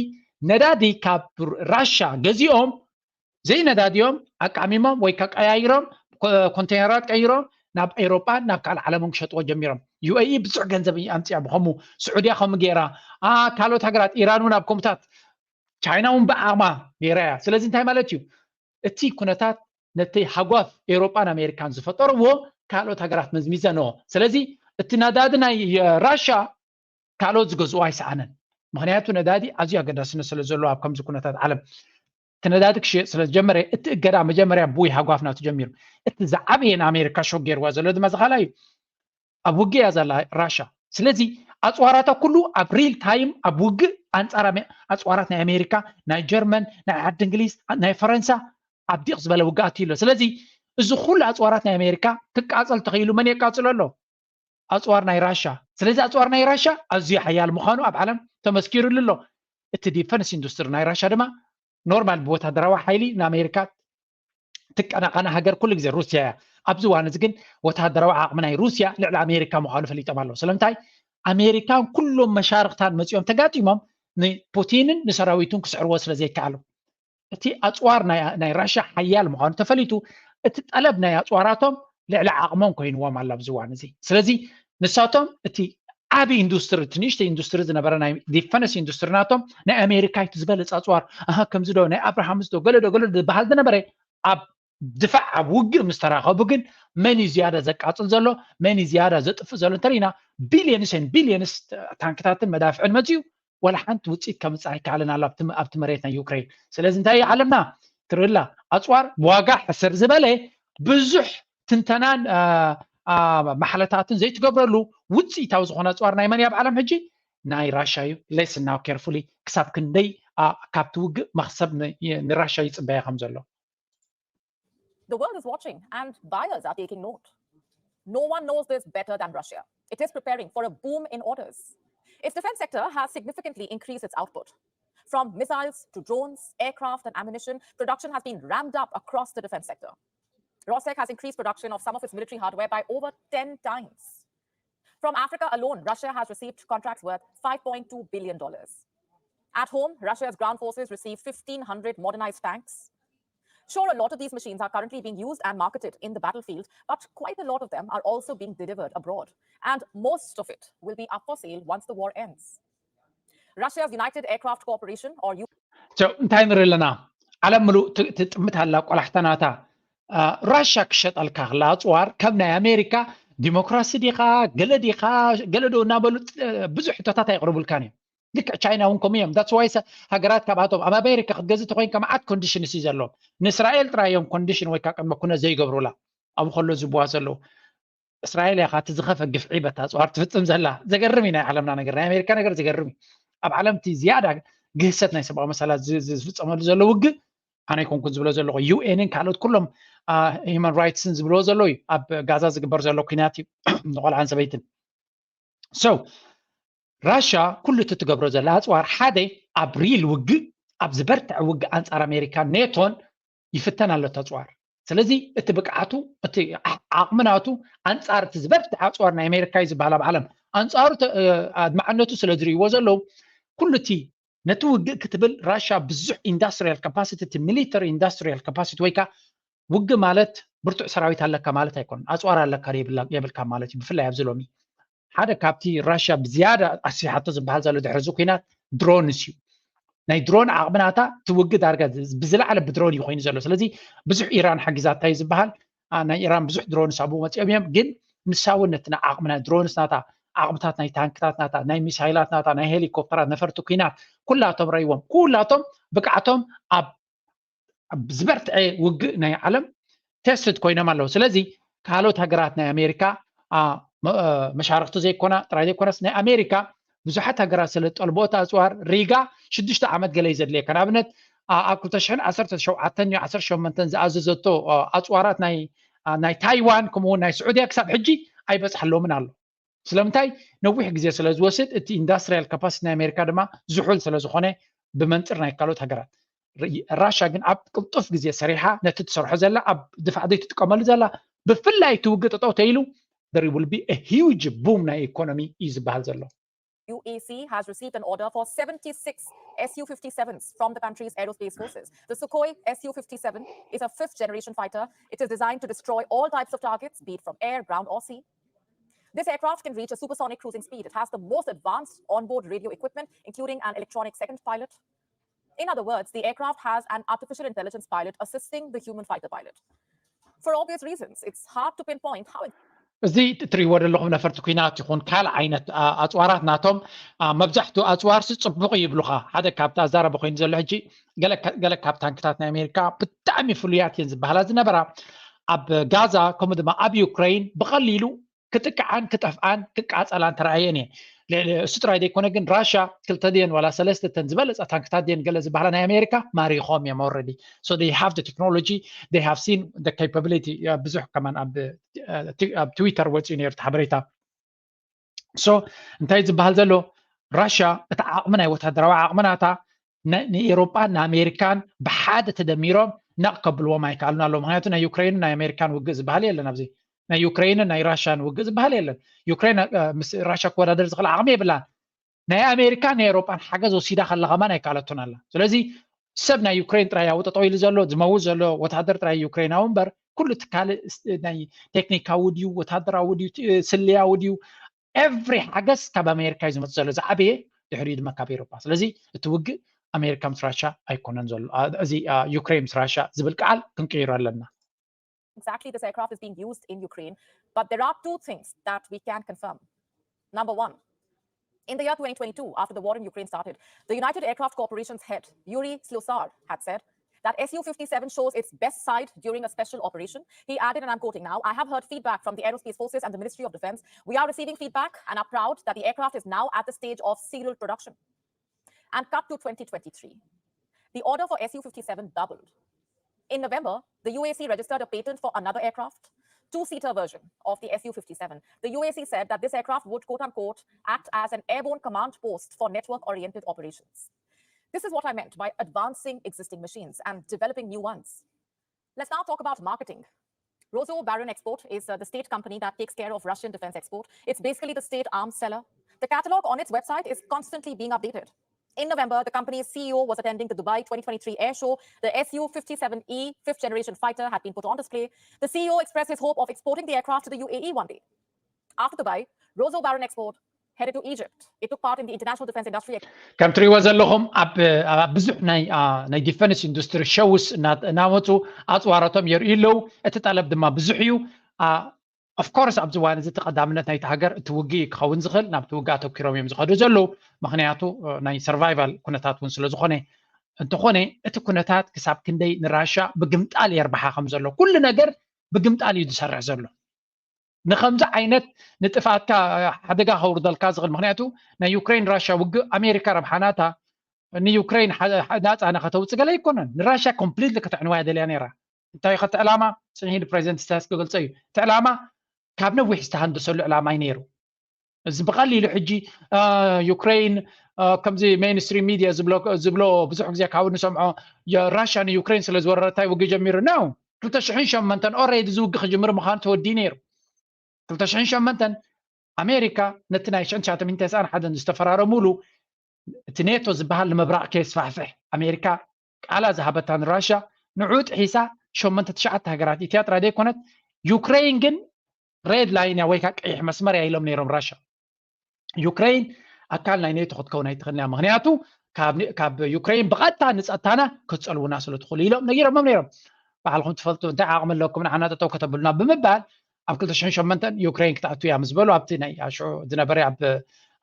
ነዳዲ ካብ ራሻ ገዚኦም ዘይነዳዲኦም ኣቃሚሞም ወይ ከቀያይሮም ኮንቴነራት ቀይሮም ናብ ኤውሮጳን ናብ ካልእ ዓለምን ክሸጥዎ ጀሚሮም። UAE ብዙሕ ገንዘብ ኣምፅያ ብኸምኡ፣ ስዑድያ ከምኡ ገይራ፣ ካልኦት ሃገራት ኢራን እውን ኣብ ከምኡታት፣ ቻይና እውን ብዓቕማ ገይራ እያ። ስለዚ እንታይ ማለት እዩ? እቲ ኩነታት ነቲ ሃጓፍ ኤውሮጳን ኣሜሪካን ዝፈጠርዎ ካልኦት ሃገራት መዝሚዘንኦ። ስለዚ እቲ ነዳዲ ናይ ራሻ ካልኦት ዝገዝኡ ኣይሰኣነን። ምክንያቱ ነዳዲ ኣዝዩ ኣገዳስነት ስለ ዘለዎ ኣብ ከምዚ ኩነታት ዓለም እቲ ነዳዲ ክሽየጥ ስለ ዝጀመረ እቲ እገዳ መጀመርያ ብውይ ሃጓፍ ናቱ ጀሚሩ። እቲ ዝዓበየ ንኣሜሪካ ሾክ ገይርዋ ዘሎ ድማ ዝኻላ እዩ። ኣብ ውግእ እያ ዘላ ራሻ። ስለዚ ኣፅዋራታ ኩሉ ኣብ ሪል ታይም ኣብ ውግእ ኣንፃር ኣሜ- ኣፅዋራት ናይ ኣሜሪካ፣ ናይ ጀርመን፣ ናይ ዓዲ እንግሊዝ፣ ናይ ፈረንሳ ኣብ ዲቕ ዝበለ ውግእ ኣትዩ ኣሎ። ስለዚ እዚ ኩሉ ኣፅዋራት ናይ ኣሜሪካ ክቃፀል ተኽኢሉ መን የቃፅሎ ኣሎ? ኣፅዋር ናይ ራሻ። ስለዚ ኣፅዋር ናይ ራሻ ኣዝዩ ሓያል ምዃኑ ኣብ ዓለም ተመስኪሩሉ ኣሎ። እቲ ዲፈንስ ኢንዱስትሪ ናይ ራሻ ድማ ኖርማል ብወታደራዊ ሓይሊ ንኣሜሪካ ትቀናቐና ሃገር ኩሉ ግዜ ሩስያ እያ። ኣብዚ እዋን እዚ ግን ወታደራዊ ዓቕሚ ናይ ሩስያ ልዕሊ ኣሜሪካ ምዃኑ ፈሊጦም ኣለዉ። ስለምንታይ? ኣሜሪካን ኩሎም መሻርክታን መፂኦም ተጋጢሞም ንፑቲንን ንሰራዊቱን ክስዕርዎ ስለ ዘይከኣሉ። እቲ ኣፅዋር ናይ ራሻ ሓያል ምዃኑ ተፈሊጡ እቲ ጠለብ ናይ ኣፅዋራቶም ልዕሊ ዓቕሞም ኮይንዎም ኣሎ ኣብዚ እዋን እዚ። ስለዚ ንሳቶም እቲ ዓቢ ኢንዱስትሪ እቲ ንእሽተይ ኢንዱስትሪ ዝነበረ ናይ ዲፈንስ ኢንዱስትሪ ናቶም ናይ ኣሜሪካ እቲ ዝበለፅ ኣፅዋር ኣሃ ከምዚ ዶ ናይ ኣብርሃምስ ዶ ገለ ዶ ገለ ዶ ዝበሃል ዝነበረ ኣብ ድፋዕ ኣብ ውግእ ምስ ተራኸቡ ግን መን እዩ ዝያዳ ዘቃፅል ዘሎ መን እዩ ዝያዳ ዘጥፍእ ዘሎ እንተሪኢና ቢልየንስ ን ቢልየንስ ታንክታትን መዳፍዕን መፅዩ ዋላ ሓንቲ ውፅኢት ከምፅእ ኣይከኣልን ኣሎ ኣብቲ መሬት ናይ ዩክሬን። ስለዚ እንታይ እዩ ዓለምና ትርእላ ኣፅዋር ብዋጋ ሕስር ዝበለ ብዙሕ ትንተናን ማሕለታትን ዘይትገብረሉ ውፅኢታዊ ዝኾነ ኣፅዋር ናይ መን ኣብ ዓለም ሕጂ ናይ ራሻ እዩ። Listen now carefully ክሳብ ክንደይ ካብቲ ውግእ መክሰብ ንራሻ ይፅበያ ከም ዘሎ። The world is watching and buyers are taking note. No one knows this better than Russia. It is preparing for a boom in orders. Its defense sector has significantly increased its output. From missiles to drones, aircraft, and ammunition, production has been ramped up across the defense sector. Rostec has increased production of some of its military hardware by over ten times. From Africa alone, Russia has received contracts worth five point two billion dollars. At home, Russia's ground forces receive fifteen hundred modernized tanks. Sure, a lot of these machines are currently being used and marketed in the battlefield, but quite a lot of them are also being delivered abroad. And most of it will be up for sale once the war ends. Russia's United Aircraft Corporation, or U- So እንታይ ንርኢ ኣለና? ዓለም ምሉእ ት- ትጥምት ኣላ ቆላሕታ ናታ። ራሻ ክሸጠልካ ክላ ኣፅዋር ከም ናይ ኣሜሪካ ዲሞክራሲ ዲኻ፣ ገለ ዲኻ፣ ገለ ዶ እናበሉ ብዙሕ ሕቶታት ኣይቕርቡልካን እዮም። ልክዕ ቻይና እውን ከምኡ እዮም። ዳትስ ዋይ ሃገራት ካብኣቶም ኣብ ኣሜሪካ ክትገዝእ ተኮይንካ መዓት ኮንዲሽንስ እዩ ዘለዎም። ንእስራኤል ጥራይ እዮም ኮንዲሽን ወይ ከዓ ቅድመ ኩነት ዘይገብሩላ። ኣብኡ ከሎ ዝብዋ ዘለዉ እስራኤል እያ እቲ ዝኸፈ ግፍዒ በታ ኣፅዋር ትፍፅም ዘላ። ዘገርም እዩ ናይ ዓለምና ነገር፣ ናይ ኣሜሪካ ነገር ዘገርም እዩ። ኣብ ዓለም እቲ ዝያዳ ግህሰት ናይ ሰብኣዊ መሰላት ዝፍፀመሉ ዘሎ ውግእ ኣነ ኣይኮንኩን ዝብሎ ዘለኹ፣ ዩኤንን ካልኦት ኩሎም ሂማን ራይትስን ዝብልዎ ዘለዉ እዩ። ኣብ ጋዛ ዝግበር ዘሎ ኩናት እዩ ንቆልዓን ሰበይትን። So ራሻ ኩሉ እቲ ትገብሮ ዘላ ኣፅዋር ሓደ ኣብ ሪል ውግእ ኣብ ዝበርትዐ ውግእ ኣንፃር ኣሜሪካን ኔቶን ይፍተን ኣሎ እቲ ኣፅዋር። ስለዚ እቲ ብቅዓቱ እቲ ዓቕሚ ናቱ ኣንፃር እቲ ዝበርትዐ ኣፅዋር ናይ ኣሜሪካ እዩ ዝበሃል ኣብ ዓለም ኣንፃሩ ኣድማዕነቱ ስለ ዝርእይዎ ዘለዉ ኩሉ እቲ ነቲ ውግእ ክትብል ራሻ ብዙሕ ኢንዳስትሪያል ካፓሲቲ እቲ ሚሊተሪ ኢንዳስትሪያል ካፓሲቲ ወይ ከዓ ውግእ ማለት ብርቱዕ ሰራዊት ኣለካ ማለት ኣይኮነን። ኣፅዋር ኣለካ የብልካ ማለት እዩ። ብፍላይ ኣብዚ ሎሚ ሓደ ካብቲ ራሽያ ብዝያዳ ኣስፊሓቶ ዝበሃል ዘሎ ድሕሪ እዚ ኩናት ድሮንስ እዩ። ናይ ድሮን ዓቕሚ ናታ እቲ ውግእ ዳርጋ ብዝለዓለ ብድሮን እዩ ኮይኑ ዘሎ። ስለዚ ብዙሕ ኢራን ሓጊዛታ እዩ ዝበሃል። ናይ ኢራን ብዙሕ ድሮንስ ኣብኡ መፂኦም እዮም። ግን ንሳ እውን ነቲ ዓቕሚ ናይ ድሮንስ ናታ፣ ዓቕምታት ናይ ታንክታት ናታ፣ ናይ ሚሳይላት ናታ፣ ናይ ሄሊኮፕተራት፣ ነፈርቲ ኩናት ኩላቶም ረይዎም። ኩላቶም ብቅዓቶም ኣብ ዝበርትዐ ውግእ ናይ ዓለም ተስትድ ኮይኖም ኣለዉ። ስለዚ ካልኦት ሃገራት ናይ ኣሜሪካ መሻርክቲ ዘይኮና ጥራይ ዘይኮነስ ናይ ኣሜሪካ ብዙሓት ሃገራት ስለ ዝጠልቦኦ እቲ ኣፅዋር ሪጋ ሽዱሽተ ዓመት ገለ እዩ ዘድልየካ። ንኣብነት ኣብ ክልተ ሽሕን ዓሰርተ ሸውዓተን ዓሰርተ ሸሞንተን ዝኣዘዘቶ ኣፅዋራት ናይ ናይ ታይዋን ከምኡውን ናይ ስዑድያ ክሳብ ሕጂ ኣይበፅሐሎምን ኣሎ። ስለምንታይ ነዊሕ ግዜ ስለ ዝወስድ እቲ ኢንዳስትሪያል ካፓሲቲ ናይ ኣሜሪካ ድማ ዝሑል ስለ ዝኾነ ብመንፅር ናይ ካልኦት ሃገራት። ራሻ ግን ኣብ ቅልጡፍ ግዜ ሰሪሓ ነቲ ትሰርሖ ዘላ ኣብ ድፋዕ ዘይትጥቀመሉ ዘላ ብፍላይ እቲ ውግእ ጠጠው ተይሉ there will be a huge boom ናይ ኢኮኖሚ እዩ ዝበሃል ዘሎ። U A C has received an order for seventy-six S U fifty-sevens from the country's aerospace forces. The Sukhoi S U fifty-seven is a fifth generation fighter. It is designed to destroy all types of targets, be it from air, ground, or sea. This aircraft can reach a supersonic cruising speed. It has the most advanced onboard radio equipment, including an electronic second pilot. In other words, the aircraft has an artificial intelligence pilot assisting the human fighter pilot. For obvious reasons, it's hard to pinpoint how. እዚ እትሪእዎ ዘለኹም ነፈርቲ ኩናት ይኹን ካልእ ዓይነት ኣፅዋራት ናቶም መብዛሕትኡ ኣፅዋርሲ ፅቡቕ ይብሉኻ። ሓደ ካብቲ ኣዛረቢ ኮይኑ ዘሎ ሕጂ ገለ ካብ ታንክታት ናይ ኣሜሪካ ብጣዕሚ ፍሉያት እየን ዝበሃላ ዝነበራ ኣብ ጋዛ ከምኡ ድማ ኣብ ዩክሬን ብቐሊሉ ክጥቅዓን ክጠፍኣን ክቃፀላን ተረኣየን እየን። እሱ ጥራይ ዘይኮነ ግን ራሻ ክልተ ድየን ዋላ ሰለስተተን ዝበለፀ ታንክታት ድየን ገለ ዝበሃላ ናይ ኣሜሪካ ማሪኾም እዮም already. So they have the technology, they have seen the capability. ብዙሕ ከማን ኣብ ትዊተር ወፂኡ ነይሩ እቲ ሓበሬታ። So እንታይ ዝበሃል ዘሎ ራሻ እቲ ዓቕሚ ናይ ወታደራዊ ዓቕሚ ናታ ንኤሮጳን ንኣሜሪካን ብሓደ ተደሚሮም ነቕ ከብልዎም ኣይከኣሉን ኣለዉ። ምክንያቱ ናይ ዩክሬንን ናይ ኣሜሪካን ውግእ ዝበሃል የለን ኣብዚ ናይ ዩክሬንን ናይ ራሽያን ውግእ ዝበሃል የለን። ዩክሬን ምስ ራሽያ ክወዳደር ዝኽእል ዓቕሚ የብላን። ናይ ኣሜሪካ ናይ ኤሮጳን ሓገዝ ወሲዳ ከላ ከማን ኣይከኣለቱን ኣላ። ስለዚ ሰብ ናይ ዩክሬን ጥራይ ኣብ ጠጠው ኢሉ ዘሎ ዝመውት ዘሎ ወታደር ጥራይ ዩክሬናዊ እምበር ኩሉ እቲ ካልእ ናይ ቴክኒካዊ ድዩ ወታደራዊ ድዩ ስለያዊ ድዩ ኤቭሪ ሓገዝ ካብ ኣሜሪካ እዩ ዝመፅእ ዘሎ ዝዓበየ ድሕሪኡ ድማ ካብ ኤሮጳ። ስለዚ እቲ ውግእ ኣሜሪካ ምስ ራሻ ኣይኮነን ዘሎ እዚ ዩክሬን ምስ ራሻ ዝብል ቃል ክንቅይሮ ኣለና። Exactly, this aircraft is being used in Ukraine, but there are two things that we can confirm. Number one, in the year twenty twenty-two, after the war in Ukraine started, the United Aircraft Corporation's head, Yuri Slosar, had said that S U fifty-seven shows its best side during a special operation. He added, and I'm quoting now, "I have heard feedback from the Aerospace Forces and the Ministry of Defense. We are receiving feedback and are proud that the aircraft is now at the stage of serial production." And cut to twenty twenty-three. The order for S U fifty-seven doubled. In November, the U A C registered a patent for another aircraft. two-seater version of the S U fifty-seven. The U A C said that this aircraft would, quote unquote, act as an airborne command post for network-oriented operations. This is what I meant by advancing existing machines and developing new ones. Let's now talk about marketing. Roso Baron Export is uh, the state company that takes care of Russian defense export. It's basically the state arms seller. The catalog on its website is constantly being updated. In November, the company's C E O was attending the Dubai twenty twenty-three air show. The S U fifty-seven E fifth generation fighter had been put on display. The C E O expressed his hope of exporting the aircraft to the U A E one day. After Dubai, Roso Baron Export headed to Egypt. It took part in the International Defense Industry. ከም ትሪእዎ ዘለኹም ኣብ ኣብ ብዙሕ ናይ ናይ ዲፈንስ ኢንዱስትሪ ሸውስ እናመፁ ኣፅዋራቶም የርእዩ ኣለዉ። እቲ ጠለብ ድማ ብዙሕ እዩ። ኦፍኮርስ ኣብዚ እዋን እዚ እቲ ቀዳምነት ናይቲ ሃገር እቲ ውግእ ክኸውን ዝኽእል ናብቲ ውግእ ኣተኪሮም እዮም ዝኸዱ ዘለዉ። ምክንያቱ ናይ ሰርቫይቫል ኩነታት እውን ስለ ዝኾነ። እንተኾነ እቲ ኩነታት ክሳብ ክንደይ ንራሻ ብግምጣል የርብሓ ከም ዘሎ፣ ኩሉ ነገር ብግምጣል እዩ ዝሰርሕ ዘሎ። ንከምዚ ዓይነት ንጥፍኣትካ ሓደጋ ከውርደልካ ዝኽእል። ምክንያቱ ናይ ዩክሬን ራሻ ውግእ ኣሜሪካ ረብሓናታ ንዩክሬን ናፃ ንከተውፅእ ገለ ኣይኮነን። ንራሻ ኮምፕሊትሊ ከተዕንዋ እያ ደልያ ነይራ። እንታይ እዩ እቲ ዕላማ? ፅንሒ ንፕሬዚደንት ኢሳያስ ክገልፆ እዩ። እቲ ዕላማ ካብ ነዊሕ ዝተሃንደሰሉ ዕላማ እዩ ነይሩ። እዚ ብቐሊሉ ሕጂ ዩክሬን ከምዚ ሜይንስትሪም ሚድያ ዝብሎ ብዙሕ ግዜ ካብ ንሰምዖ ራሻ ንዩክሬን ስለ ዝወረረታ ውግእ ጀሚሩ ነው። ክልተ ሽሕን ሸሞንተን ኦሬዲ ዝውግእ ክጅምር ምዃኑ ተወዲኡ ነይሩ። ክልተ ሽሕን ሸሞንተን ኣሜሪካ ነቲ ናይ ሽሕን ትሽዓተ ሚእትን ተስዓን ሓደን ዝተፈራረሙሉ እቲ ኔቶ ዝበሃል ንምብራቕ ከየስፋሕፍሕ ኣሜሪካ ቃላ ዝሃበታ ንራሻ ንዑ ጥሒሳ ሸሞንተ ትሽዓተ ሃገራት ኢትያ ጥራይ ዘይኮነት ዩክሬን ግን ሬድ ላይን እያ ወይ ከዓ ቀይሕ መስመር እያ ኢሎም ነይሮም ራሻ። ዩክሬን ኣካል ናይ ኔቶ ክትከውን ኣይትኽእልን እያ፣ ምክንያቱ ካብ ዩክሬን ብቐጥታ ንፀጥታና ክትፀልውና ስለ ትኽእሉ ኢሎም ነጊሮሞም ነይሮም። ባዕልኹም ትፈልጡ እንታይ ዓቕሚ ኣለኩም ንዓና ጠጠው ከተብሉና ብምባል ኣብ ክልተ ሽሕን ሸሞንተን ዩክሬን ክትኣቱ እያ ምስ በሉ ኣብቲ ናይ ሽዑ ዝነበረ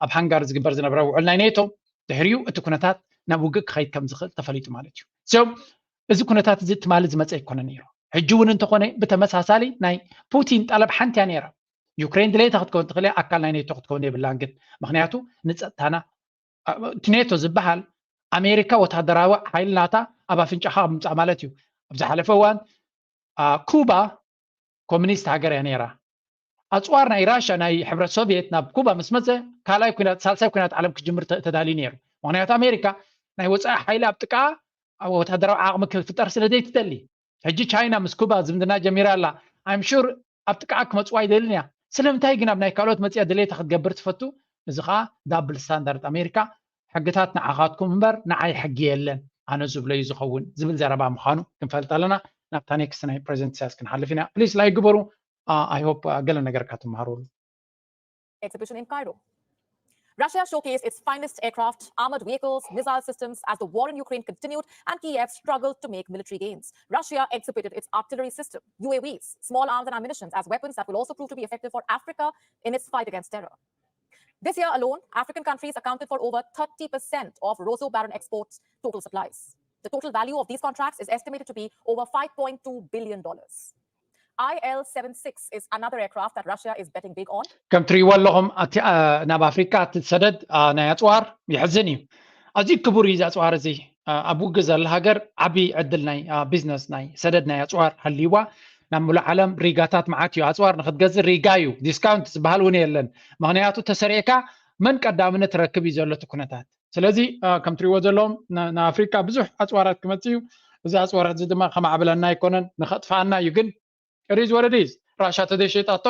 ኣብ ሃንጋሪ ዝግበር ዝነበረ ውዕል ናይ ኔቶ ድሕሪኡ እቲ ኩነታት ናብ ውግእ ክኸይድ ከም ዝኽእል ተፈሊጡ ማለት እዩ። እዚ ኩነታት እዚ ትማሊ ዝመፀ ኣይኮነ ነይሩ። ሕጂ እውን እንተኾነ ብተመሳሳሊ ናይ ፑቲን ጠለብ ሓንቲ እያ ነይራ። ዩክሬን ድሌታ ክትከውን ትኽእል እያ፣ ኣካል ናይ ኔቶ ክትከውን የብላን። ግን ምክንያቱ ንፀጥታና እቲ ኔቶ ዝበሃል ኣሜሪካ ወታደራዊ ሓይሊ ናታ ኣብ ኣፍንጫኻ ምምፃእ ማለት እዩ። ኣብ ዝሓለፈ እዋን ኩባ ኮሚኒስት ሃገር እያ ነይራ። ኣፅዋር ናይ ራሻ ናይ ሕብረት ሶቪየት ናብ ኩባ ምስ መፀ ካልኣይ ኩናት ሳልሳይ ኩናት ዓለም ክጅምር ተዳልዩ ነይሩ። ምክንያቱ ኣሜሪካ ናይ ወፃኢ ሓይሊ ኣብ ጥቃ ወታደራዊ ዓቕሚ ክፍጠር ስለ ዘይትደሊ ሕጂ ቻይና ምስ ኩባ ዝምድና ጀሚራ ኣላ። ኣይም ሹር ኣብ ጥቃ ክመፅዋ ይደልን እያ። ስለምንታይ ግን ኣብ ናይ ካልኦት መፅያ ድሌታ ክትገብር ትፈቱ? እዚ ከዓ ዳብል ስታንዳርድ ኣሜሪካ ሕግታት ንዓኻትኩም እምበር ንዓይ ሕጊ የለን ኣነ ዝብሎ እዩ ዝኸውን ዝብል ዘረባ ምዃኑ ክንፈልጥ ኣለና። ናብታ ኔክስት ናይ ፕሬዚደንት ኢሳያስ ክንሓልፍ ኢና። ፕሊስ ላይክ ግበሩ። ኣይ ሆፕ ገለ ነገር ካትመሃሩሉ። Exhibition in Cairo. Russia showcased its finest aircraft, armored vehicles, missile systems as the war in Ukraine continued and Kyiv struggled to make military gains. Russia exhibited its artillery system, U A Vs, small arms and ammunitions as weapons that will also prove to be effective for Africa in its fight against terror. This year alone, African countries accounted for over thirty percent of Roso Baron Export's total supplies. The total value of these contracts is estimated to be over five point two billion dollars. I L seven six is another aircraft that Russia is betting big on. ከም ትሪእዎ ኣለኹም ናብ ኣፍሪካ እቲ ሰደድ ናይ ኣፅዋር ይሕዝን እዩ። ኣዝዩ ክቡር እዩ እዚ ኣፅዋር እዚ። ኣብ ውግእ ዘላ ሃገር ዓብዪ ዕድል ናይ ቢዝነስ ናይ ሰደድ ናይ ኣፅዋር ሃልይዋ ናብ ሙሉእ ዓለም ሪጋታት መዓት እዩ። ኣፅዋር ንክትገዝእ ሪጋ እዩ። ዲስካውንት ዝበሃል እውን የለን። ምክንያቱ ተሰሪዕካ መን ቀዳምነት ረክብ እዩ ዘሎ እቲ ኩነታት። ስለዚ ከም ትሪእዎ ዘለኹም ንኣፍሪካ ብዙሕ ኣፅዋራት ክመፅእ እዩ። እዚ ኣፅዋራት እዚ ድማ ከማዕብለና ኣይኮነን ንከጥፍኣና እዩ። ግን ሪዝ ወረዲዝ ራሻ ተደይሸጣቶ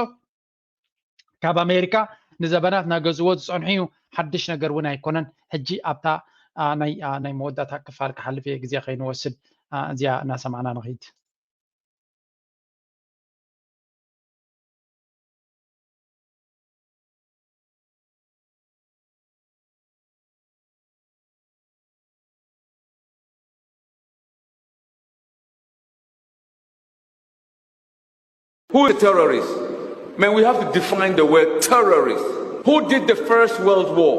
ካብ ኣሜሪካ ንዘበናት ናገዝዎ ዝፀንሑ እዩ። ሓድሽ ነገር እውን ኣይኮነን። ሕጂ ኣብታ ናይ መወዳእታ ክፋል ክሓልፍ እየ ግዜ ከይንወስድ እዚኣ እናሰማዕና ንኽይድ። Who is a terrorist? Man, we have to define the word terrorist. Who did the First World War?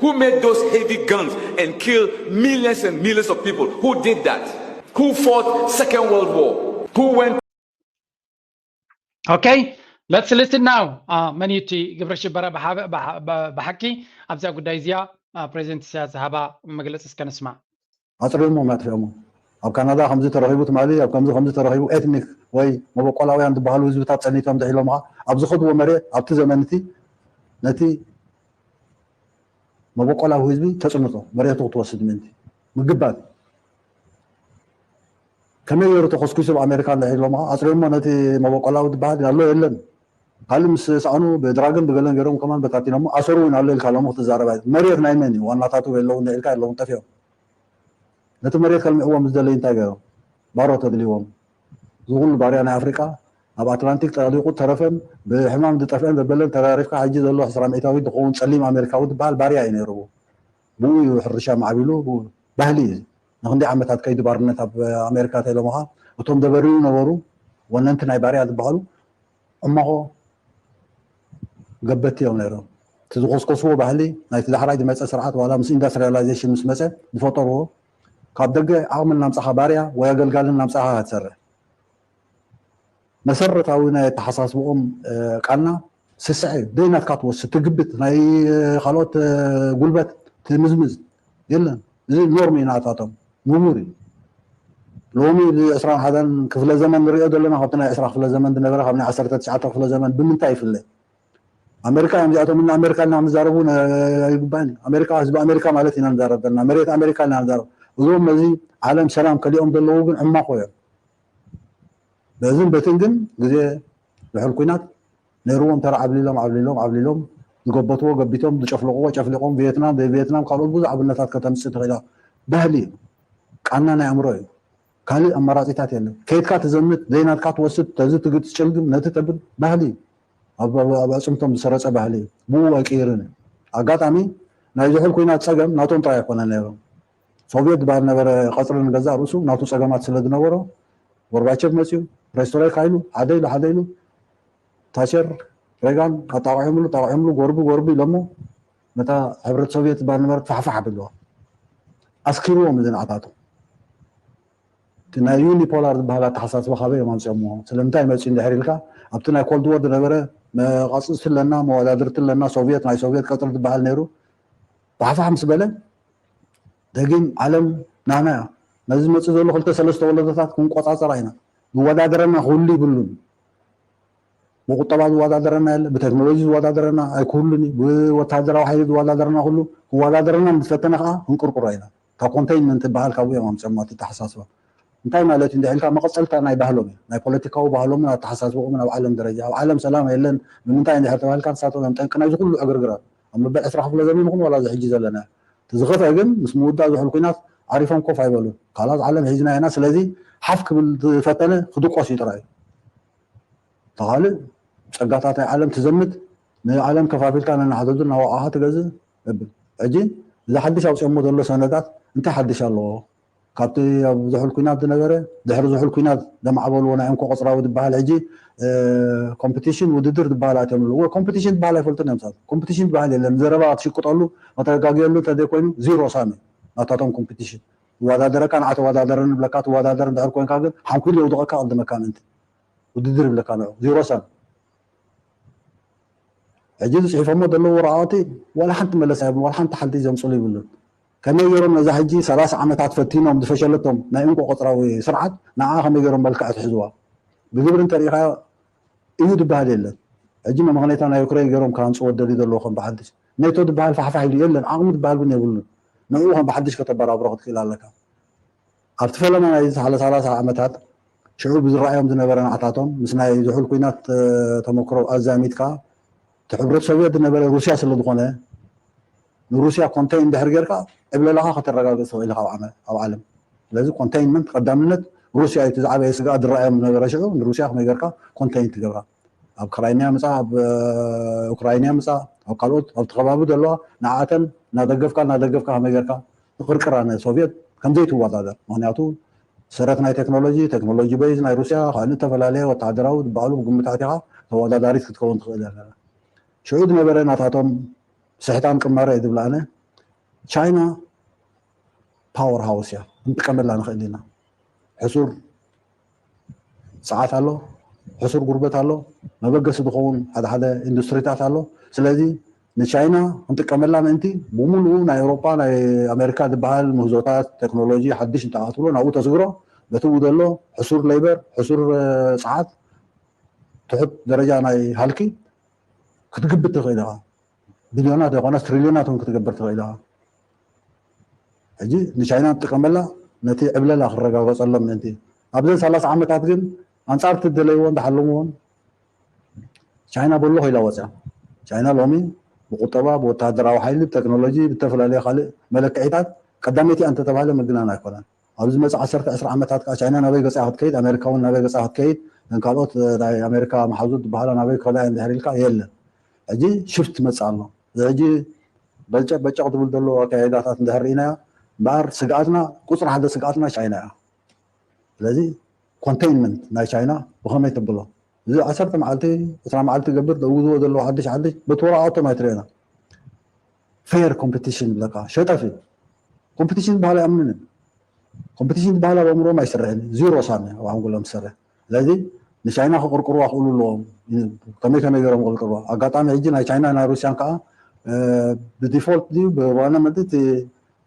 Who made those heavy guns and killed millions and millions of people? Who did that? Who fought Second World War? Who went Okay, let's listen now. መን እዩ እቲ ግብረ ሽበራ ብሓቂ ኣብዛ ጉዳይ እዚኣ ፕሬዚደንት ኢሳያስ ዝሃባ መግለፂ እስከ ንስማዕ። ኣፅሪሞም ኣጥፊኦሞ ኣብ ካናዳ ከምዚ ተረኺቡ ትማሊ ኣብ ከምዚ ከምዚ ተረኺቡ ኤትኒክ ወይ መበቆላውያን ዝበሃሉ ህዝብታት ጸኒቶም ድሒሎም ኸዓ ኣብ ዝኸድዎ መሬት ኣብቲ ዘመን እቲ ነቲ መበቆላዊ ህዝቢ ተጽንቶ መሬቱ ክትወስድ ምእንቲ ምግባል ከመይ ገይሩ ተኸስኪሱ ኣብ ኣሜሪካ እንድሕር ኢሎምኻ ኣፅሪዮሞ ነቲ መበቆላዊ ዝበሃል ኣሎ የለን ካልእ ምስ ሰኣኑ ብድራግን ብገለን ገይሮም ከማን በታቲኖሞ ኣሰሩ እውን ኣሎ ኢልካ ሎሚ ክትዛረብ ኣይት መሬት ናይ መን እዩ ዋናታቱ የለውን ኢልካ የለውን ጠፊኦም ነቲ መሬት ከልምዕዎም ዝደለዩ እንታይ ገይሮም ባሮ ተድልዎም ዝኹሉ ባርያ ናይ ኣፍሪቃ ኣብ ኣትላንቲክ ጠሊቁ ተረፈን ብሕማም ዝጠፍአን ዘበለን ተራሪፍካ ሕጂ ዘሎ ዕስራ ሚእታዊት ዝኸውን ፀሊም ኣሜሪካዊ ዝበሃል ባርያ እዩ ነይሩ ብኡ እዩ ሕርሻ ማዕቢሉ ብኡ ባህሊ እዩ ንክንደይ ዓመታት ከይዲ ባርነት ኣብ ኣሜሪካ ተኢሎምኻ እቶም ዘበርዩ ነበሩ ወነንቲ ናይ ባርያ ዝበሃሉ እሞኾ ገበቲ እዮም ነይሮም እቲ ዝኮስኮስዎ ባህሊ ናይቲ ዳሕራይ ዝመፀ ስርዓት ዋላ ምስ ኢንዳስትሪያላይዜሽን ምስ መፀ ዝፈጠርዎ ካብ ደገ ዓቕሚ እናምፃኻ ባርያ ወይ ኣገልጋሊ እናምፃኻ ክትሰርሕ መሰረታዊ ናይ ኣተሓሳስብኦም ቃና ስስዐ እዩ ደይ ናትካ ትወስድ ትግብት ናይ ካልኦት ጉልበት ትምዝምዝ የለን እዚ ኖርም እዩ ናታቶም ንቡር እዩ ሎሚ ብ ዕስራን ሓደን ክፍለ ዘመን ንሪኦ ዘለና ካብቲ ናይ ዕስራ ክፍለ ዘመን ዝነበረ ካብ ናይ ዓሰርተ ትሽዓተ ክፍለ ዘመን ብምንታይ ይፍለ ኣሜሪካ እዮም እዚኣቶም እና ኣሜሪካ እና ንዛረቡ ኣይግባእን ኣሜሪካ ህዝቢ ኣሜሪካ ማለት ኢና ንዛረብ ዘለና መሬት ኣሜሪካ ኢና ንዛረብ እዞም ነዚ ዓለም ሰላም ከሊኦም ዘለዉ ግን ዕማኾ እዮም በዝን በትን ግን ግዜ ዝሕል ኩናት ነይርዎም ተራ ዓብሊሎም ዓብሊሎም ዓብሊሎም ዝገበትዎ ገቢቶም ዝጨፍለቅዎ ጨፍሊቆም ቪየትናም ዘይቪየትናም ካልኦት ብዙሕ ኣብነታት ከተምፅእ ትኽእላ ባህሊ ቃና ናይ ኣእምሮ እዩ ካልእ ኣማራፂታት የለን ከይድካ ትዘምት ዘይናትካ ትወስድ ተዚ ትግት ትጭልግም ነቲ ተብል ባህሊ ኣብ ኣፅምቶም ዝሰረፀ ባህሊ እዩ ብኡ ኣይቅይርን እዩ ኣጋጣሚ ናይ ዝሑል ኩናት ፀገም ናቶም ጥራይ ኣይኮነ ነይሮም ሶቪየት ዝበሃል ነበረ ቀፅሪ ንገዛእ ርእሱ ናቱ ፀገማት ስለ ዝነበሮ ጎርባቸቭ መፅዩ ፕሬስትሮይካ ኢሉ ሓደ ኢሉ ሓደ ኢሉ ታቸር ሬጋን ኣጣቂዖምሉ ጣቂዖምሉ ጎርቢ ጎርቢ ኢሎሞ ነታ ሕብረት ሶቪየት ዝበሃል ነበረ ፋሕፋሕ ኣብልዋ ኣስኪርዎም እዚ ንዓታቶም እቲ ናይ ዩኒፖላር ዝበሃል ኣተሓሳስባ ካበይ እዮም ኣምፅኦምዎ ስለምንታይ መፅዩ እንድሕር ኢልካ ኣብቲ ናይ ኮልድ ወር ዝነበረ መቃፅፅቲ ኣለና መወዳድርቲ ኣለና ሶቪየት ናይ ሶቪየት ቀፅሪ ዝበሃል ነይሩ ፋሕፋሕ ምስ በለ ደጊም ዓለም ናና እያ ነዚ ዝመፅእ ዘሎ ክልተ ሰለስተ ወለዶታት ክንቆፃፀራ ኢና ዝወዳደረና ክህሉ ይብሉን ብቁጠባ ዝወዳደረና የለ ብቴክኖሎጂ ዝወዳደረና ኣይክህሉን እዩ ብወታደራዊ ሓይሊ ዝወዳደረና ክሉ ክወዳደረና ምስ ፈተነ ከዓ ክንቅርቅሮ ኢና ካብ ኮንቴይንመንት ዝበሃል ካብኡ እዮም ኣምፅኦማ እቲ ኣተሓሳስባ እንታይ ማለት እዩ እንድሕር ኢልካ መቐፀልታ ናይ ባህሎም እዩ ናይ ፖለቲካዊ ባህሎምን ኣተሓሳስብኦምን ኣብ ዓለም ደረጃ ኣብ ዓለም ሰላም የለን ንምንታይ እንድሕር ተባሂልካ ንሳቶም እዮም ጠንቂ ናይዚ ኩሉ ዕግርግራት ኣብ መበል ዕስራ ክፍለ ዘመን ይኹን ዋላ እዚ ሕጂ ዘለና እቲ ዝኸፍአ ግን ምስ ምውዳእ ዝሑል ኩናት ዓሪፎም ኮፍ ኣይበሉን ካላስ ዓለም ሒዝና ኢና ስለዚ ሓፍ ክብል ዝፈተነ ክድቆስ እዩ ጥራይ ተኻልእ ጸጋታት ናይ ዓለም ትዘምት ንዓለም ከፋፊልካ ነናሕዘዙ እናወቃኻ ትገዝእ እብል ሕጂ እዚ ሓድሽ ኣውፅኦሞ ዘሎ ሰነዳት እንታይ ሓድሽ ኣለዎ ካብቲ ኣብ ዝሑል ኩናት ዝነበረ ድሕሪ ዝሑል ኩናት ዘማዕበልዎ ናይ እንኮ ቆፅራዊ ዝበሃል ሕጂ ኮምፒቲሽን ውድድር ዝበሃል ኣትዮም ኣለዎ ኮምፒቲሽን ዝበሃል ኣይፈልጥን እዮም ሰባት ኮምፒቲሽን ዝበሃል የለን ዘረባ ትሽቅጠሉ መተጋግየሉ እንተዘይኮይኑ ዚሮ ሳሚ ናታቶም ኮምፒቲሽን ይወዳደረካ ንዓ ተወዳደረኒ ብለካ ትወዳደር እንድሕር ኮንካ ግን ሓንኩሉ የውድቐካ ቅድመካ ምእንቲ ውድድር ይብለካ ንዑ ዚሮ ሳሚ ሕጂ ዝፅሒፎሞ ዘለዉ ወረቃቅቲ ዋላ ሓንቲ መለስ ኣይብሉ ዋላ ሓንቲ ሓንቲ ዘምፅሉ ይብሉን ከመይ ገይሮም ነዛ ሕጂ ሰላሳ ዓመታት ፈቲኖም ዝፈሸለቶም ናይ እንቆ ቆፅራዊ ስርዓት ንዓ ከመይ ገይሮም መልክዕ ትሕዝዋ ብግብሪ እንተሪኢኻዮ እዩ ዝበሃል የለን ሕጂ መመኸነይታ ናይ ዩክሬን ገይሮም ክሃንፅዎ ደልዩ ዘለዎ ከም ብሓድሽ ኔቶ ዝበሃል ፋሕፋሕ ኢሉ የለን ዓቕሚ ዝበሃል እውን የብሉን ንዕኡ ከም ብሓድሽ ከተበራብሮ ክትክእል ኣለካ ኣብቲ ፈለማ ናይ ዝሓለ ሰላሳ ዓመታት ሽዑ ብዝረኣዮም ዝነበረ ንዓታቶም ምስ ናይ ዝሑል ኩናት ተመክሮ ኣዛሚድካ እቲ ሕብረት ሶቪየት ዝነበረ ሩስያ ስለ ዝኾነ ንሩስያ ኮንቴይን እንድሕር ጌርካ ዕብለላኻ ከተረጋግፅ ትኽእል ኢኻ ኣብ ዓለም ስለዚ ኮንቴይንመንት ቀዳምነት ሩስያ እዩ እቲ ዝዓበየ ስግኣት ዝረኣዮም ዝነበረ ሽዑ ንሩስያ ከመይ ጌርካ ኮንቴይን ትገብራ ኣብ ክራይሚያ ምፃ ኣብ ኡክራይንያ ምፃ ኣብ ካልኦት ኣብቲ ከባቢ ዘለዋ ንዓተን እናደገፍካ እናደገፍካ ከመይ ጌርካ ትቕርቅራ ንሶቪየት ከምዘይትወዳደር ምክንያቱ ሰረት ናይ ቴክኖሎጂ ቴክኖሎጂ በይዝ ናይ ሩስያ ካልእ ዝተፈላለየ ወታደራዊ ዝበሃሉ ብግምታት ኢኻ ተወዳዳሪት ክትከውን ትኽእል ኣለና ሽዑ ዝነበረ ናታቶም ስሕታን ቅማረ እዩ ዝብላ ኣነ ቻይና ፓወር ሃውስ እያ ክንጥቀመላ ንኽእል ኢና ሕሱር ሰዓት ኣሎ ሕሱር ጉርበት ኣሎ መበገሲ ዝኸውን ሓደ ሓደ ኢንዱስትሪታት ኣሎ ስለዚ ንቻይና ክንጥቀመላ ምእንቲ ብምሉኡ ናይ ኤውሮጳ ናይ ኣሜሪካ ዝበሃል ምህዞታት ቴክኖሎጂ ሓድሽ እንተኣትብሎ ናብኡ ተስግሮ በቲ ብኡ ዘሎ ሕሱር ሌበር፣ ሕሱር ጸዓት፣ ትሑት ደረጃ ናይ ሃልኪ ክትግብት ትኽእል ኢኻ። ቢልዮናት ዘይኮነስ ትሪልዮናት እውን ክትገብር ትኽእል ኢኻ። ሕጂ ንቻይና ንጥቀመላ ነቲ ዕብለላ ክረጋገጸሎም ምእንቲ። ኣብዘን ሰላሳ ዓመታት ግን ኣንጻር እቲ ደለይዎን ዝሓለምዎን ቻይና በሎ ከይላ ወፅያ። ቻይና ሎሚ ብቁጠባ፣ ብወተሃደራዊ ሓይሊ፣ ብቴክኖሎጂ፣ ብተፈላለየ ካልእ መለክዒታት ቀዳመይቲ እያ እንተተባህለ ምግናን ኣይኮነን። ኣብዚ መፅእ ዓሰርተ ዕስራ ዓመታት ከዓ ቻይና ናበይ ገፃ ክትከይድ፣ ኣሜሪካ እውን ናበይ ገፃ ክትከይድ፣ እን ካልኦት ናይ ኣሜሪካ መሓዙት ዝበሃላ ናበይ ክኸዳ እየን ድሕር ኢልካ የለን። ሕጂ ሽፍት መፅእ ኣሎ። እዚ ሕጂ በጨቕ በጨቕ ትብል ዘሎ ኣካይዳታት እንድሕር ርኢናዮ እምበኣር ስግኣትና ቁፅሪ ሓደ ስግኣትና ቻይና እያ። ስለዚ ኮንቴይንመንት ናይ ቻይና ብኸመይ ተብሎ? እዚ ዓሰርተ መዓልቲ ዕስራ መዓልቲ ገብር ደውዝዎ ዘለዉ ሓድሽ ሓድሽ በቲ ወረቓቕቶም ኣይትርእዮና። ፌር ኮምፒቲሽን ብለካ ሸጠፊ ኮምፒቲሽን ዝበሃል ኣይኣምንን። ኮምፒቲሽን ዝበሃል ኣብ ኣእምሮም ኣይስርሕን እዩ። ዚሮ ሳሚ ኣብ ሓንጎሎም ዝሰርሕ። ስለዚ ንቻይና ክቕርቅርዋ ክእሉ ኣለዎም። ከመይ ከመይ ገይሮም ክቕርቅርዋ? ኣጋጣሚ ሕጂ ናይ ቻይና ናይ ሩስያን ከዓ ብዲፎልት ድዩ ብዋና መድት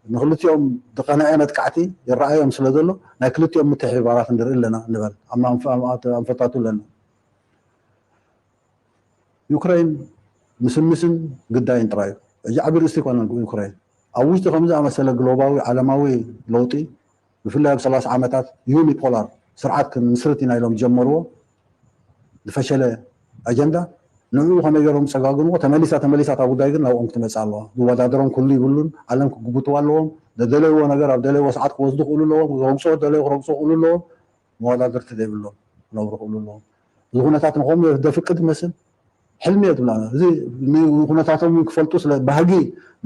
ንክልቲኦም ዝቐንዐ መጥቃዕቲ ይረኣዮም ስለ ዘሎ ናይ ክልቲኦም ምትሕብባራት ንርኢ ኣለና ንበል። ኣንፈታቱ ኣለና። ዩክሬን ምስምስን ግዳይን ጥራይ እዩ። ሕጂ ዓቢ ርእስቲ ይኮነን ዩክሬን ኣብ ውሽጢ ከምዚ ኣመሰለ ግሎባዊ ዓለማዊ ለውጢ ብፍላይ ኣብ ሰላሳ ዓመታት ዩኒፖላር ስርዓት ክንምስርት ኢና ኢሎም ዝጀመርዎ ዝፈሸለ ኣጀንዳ ንዕኡ ከመይ ገይሮም ዝፀጋግንዎ ተመሊሳ ተመሊሳ እታ ጉዳይ ግን ናብኦም ክትመፅእ ኣለዋ። ዝወዳደሮም ኩሉ ይብሉን ዓለም ክግብትዋ ኣለዎም። ዘደለይዎ ነገር ኣብ ደለይዎ ሰዓት ክወስዱ ክእሉ ኣለዎም። ክረግፅዎ ደለዩ ክረግፅዎ ክእሉ ኣለዎም። መወዳድርቲ ዘይብሎም ክነብሩ ክእሉ ኣለዎም። እዚ ኩነታት ንኸምኡ ዘፍቅድ ይመስል ሕልሚ እየ ትብላ። እዚ ኩነታቶም ክፈልጡ ስለ ባህጊ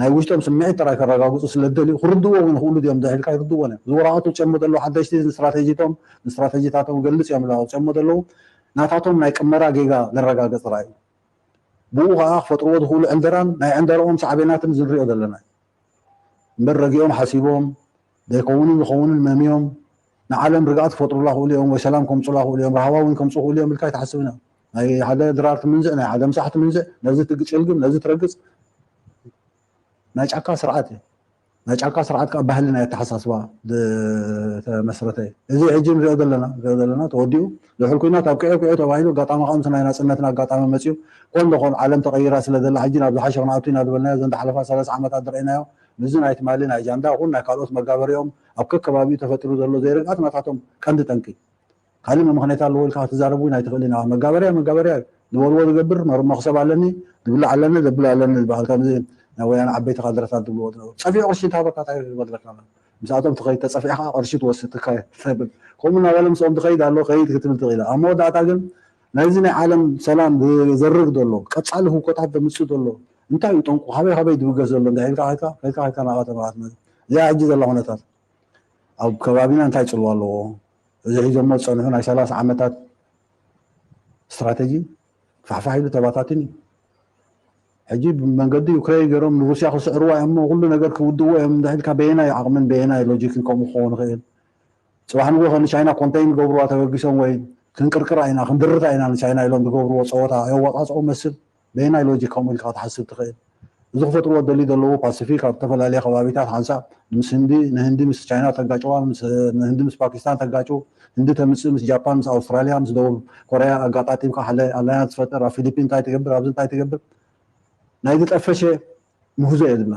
ናይ ውሽጦም ስምዒት ጥራይ ከረጋግፁ ስለ ደልዩ ክርድዎ እውን ክእሉ ድዮም ዳሂልካ ይርድዎ እዮም። እዚ ወረቐቱ ጨሞ ዘለዉ ሓደሽቲ ስትራቴጂቶም ስትራቴጂታቶም ገልፅ እዮም ላ ጨሞ ዘለዉ ናታቶም ናይ ቅመራ ጌጋ ዘረጋገፅ ጥራይ እዩ። ብኡ ከዓ ክፈጥርዎ ዝኽእሉ ዕንደራን ናይ ዕንደርኦም ሳዕቤናትን ዝንሪኦ ዘለና እምበር ረጊኦም ሓሲቦም ዘይከውንን ዝኸውንን መምዮም ንዓለም ርግኣት ክፈጥሩላ ክእሉ እዮም ወይ ሰላም ከምፁላ ክእሉ እዮም ራህዋ እውን ከምፁ ክእሉ እዮም ኢልካ ኣይትሓስብን እዮም። ናይ ሓደ ድራር ትምንዝዕ ናይ ሓደ ምሳሕ ትምንዝዕ ነዚ ትግጭልግም ነዚ ትረግፅ ናይ ጫካ ስርዓት እዩ። ናይ ጫካ ስርዓት ከዓ ባህሊ ናይ ኣተሓሳስባ ዝተመስረተ እዩ። እዚ ሕጂ ንሪኦ ዘለና ንሪኦ ዘለና ተወዲኡ ዝሑል ኩናት ኣብ ቅዒ ቅዒ ተባሂሉ ኣጋጣሚ ከዓ ምስ ናይ ናፅነትና ኣጋጣሚ መፅዩ ኮን ዶ ኮን ዓለም ተቐይራ ስለ ዘላ ሕጂ ናብ ዝሓሸ ክንኣቱ ኢና ዝበልናዮ እዘን ዝሓለፋ ሰላሳ ዓመታት ዝረእናዮ ምስዚ ናይ ትማሊ ናይ ጃንዳ ይኹን ናይ ካልኦት መጋበሪኦም ኣብ ከከባቢኡ ተፈጢሩ ዘሎ ዘይርግኣት ናታቶም ቀንዲ ጠንቂ ካልእ መምኽነያት ኣለዎ ኢልካ ክትዛረብ እውን ኣይትኽእልን ኢኻ። መጋበርያ መጋበርያ እዩ። ዝበልዎ ዝገብር መር- መኽሰብ ኣለኒ ዝብላዕ ኣለኒ ዘብል ኣለኒ ዝበሃል ከምዚ ናይ ወያነ ዓበይቲ ካድረታት ዝብልዎ ዝነበሩ ጸፊዑ ቅርሺ እንተሃበካ እንታይ ክበለካ ምስኣቶም ትኸይድ ተጸፊዕኻ ቅርሺ ትወስድ ትካየድ ትብል ከምኡ እናበለ ምስኦም ትኸይድ ኣሎ ከይድ ክትብል ትኽእል ኣብ መወዳእታ ግን ናይዚ ናይ ዓለም ሰላም ዘርግ ዘሎ ቀጻሊ ህውኮታት ዘምጽእ ዘሎ እንታይ እዩ ጠንቁ ካበይ ካበይ ዝብገስ ዘሎ እንታይ ኢልካ ከይድካ ከይድካ ከይድካ ናብኣ ተመራት እዚኣ ሕጂ ዘላ ኩነታት ኣብ ከባቢና እንታይ ጽልዋ ኣለዎ እዚ ሒዞሞ ዝጸንሑ ናይ ሰላሳ ዓመታት ስትራተጂ ፋሕፋሕ ኢሉ ተባታትን እዩ። ሕጂ ብመንገዲ ዩክሬን ገይሮም ንሩስያ ክስዕርዋ እዮም እሞ ኩሉ ነገር ክውድእዎ እዮም እንዳኢልካ በየናይ ዓቕምን በየናይ ሎጂክን ከምኡ ክኸውን ይኽእል? ጽባሕ ንግሆ ከ ንቻይና ኮንተይን ገብርዋ ተበጊሶም ወይ ክንቅርቅራ ኢና ክንድርታ ኢና ንቻይና ኢሎም ዝገብርዎ ጸወታ የዋጻጽኦ መስል በየናይ ሎጂክ ከምኡ ኢልካ ክትሓስብ ትኽእል? እዚ ክፈጥርዎ ደልዩ ዘለዉ ፓሲፊክ ኣብ ዝተፈላለየ ከባቢታት ሓንሳብ ምስ ህንዲ ንህንዲ ምስ ቻይና ተጋጭዋ ንህንዲ ምስ ፓኪስታን ተጋጭው ህንዲ ተምፅእ ምስ ጃፓን ምስ ኣውስትራሊያ ምስ ደቡብ ኮርያ ኣጋጣጢምካ ሓደ ኣላያንስ ትፈጥር ኣብ ፊሊፒን እንታይ ትገብር ኣብዚ እንታይ ትገብር ናይ ዝጠፈሸ ምህዞ እየ ዝብላ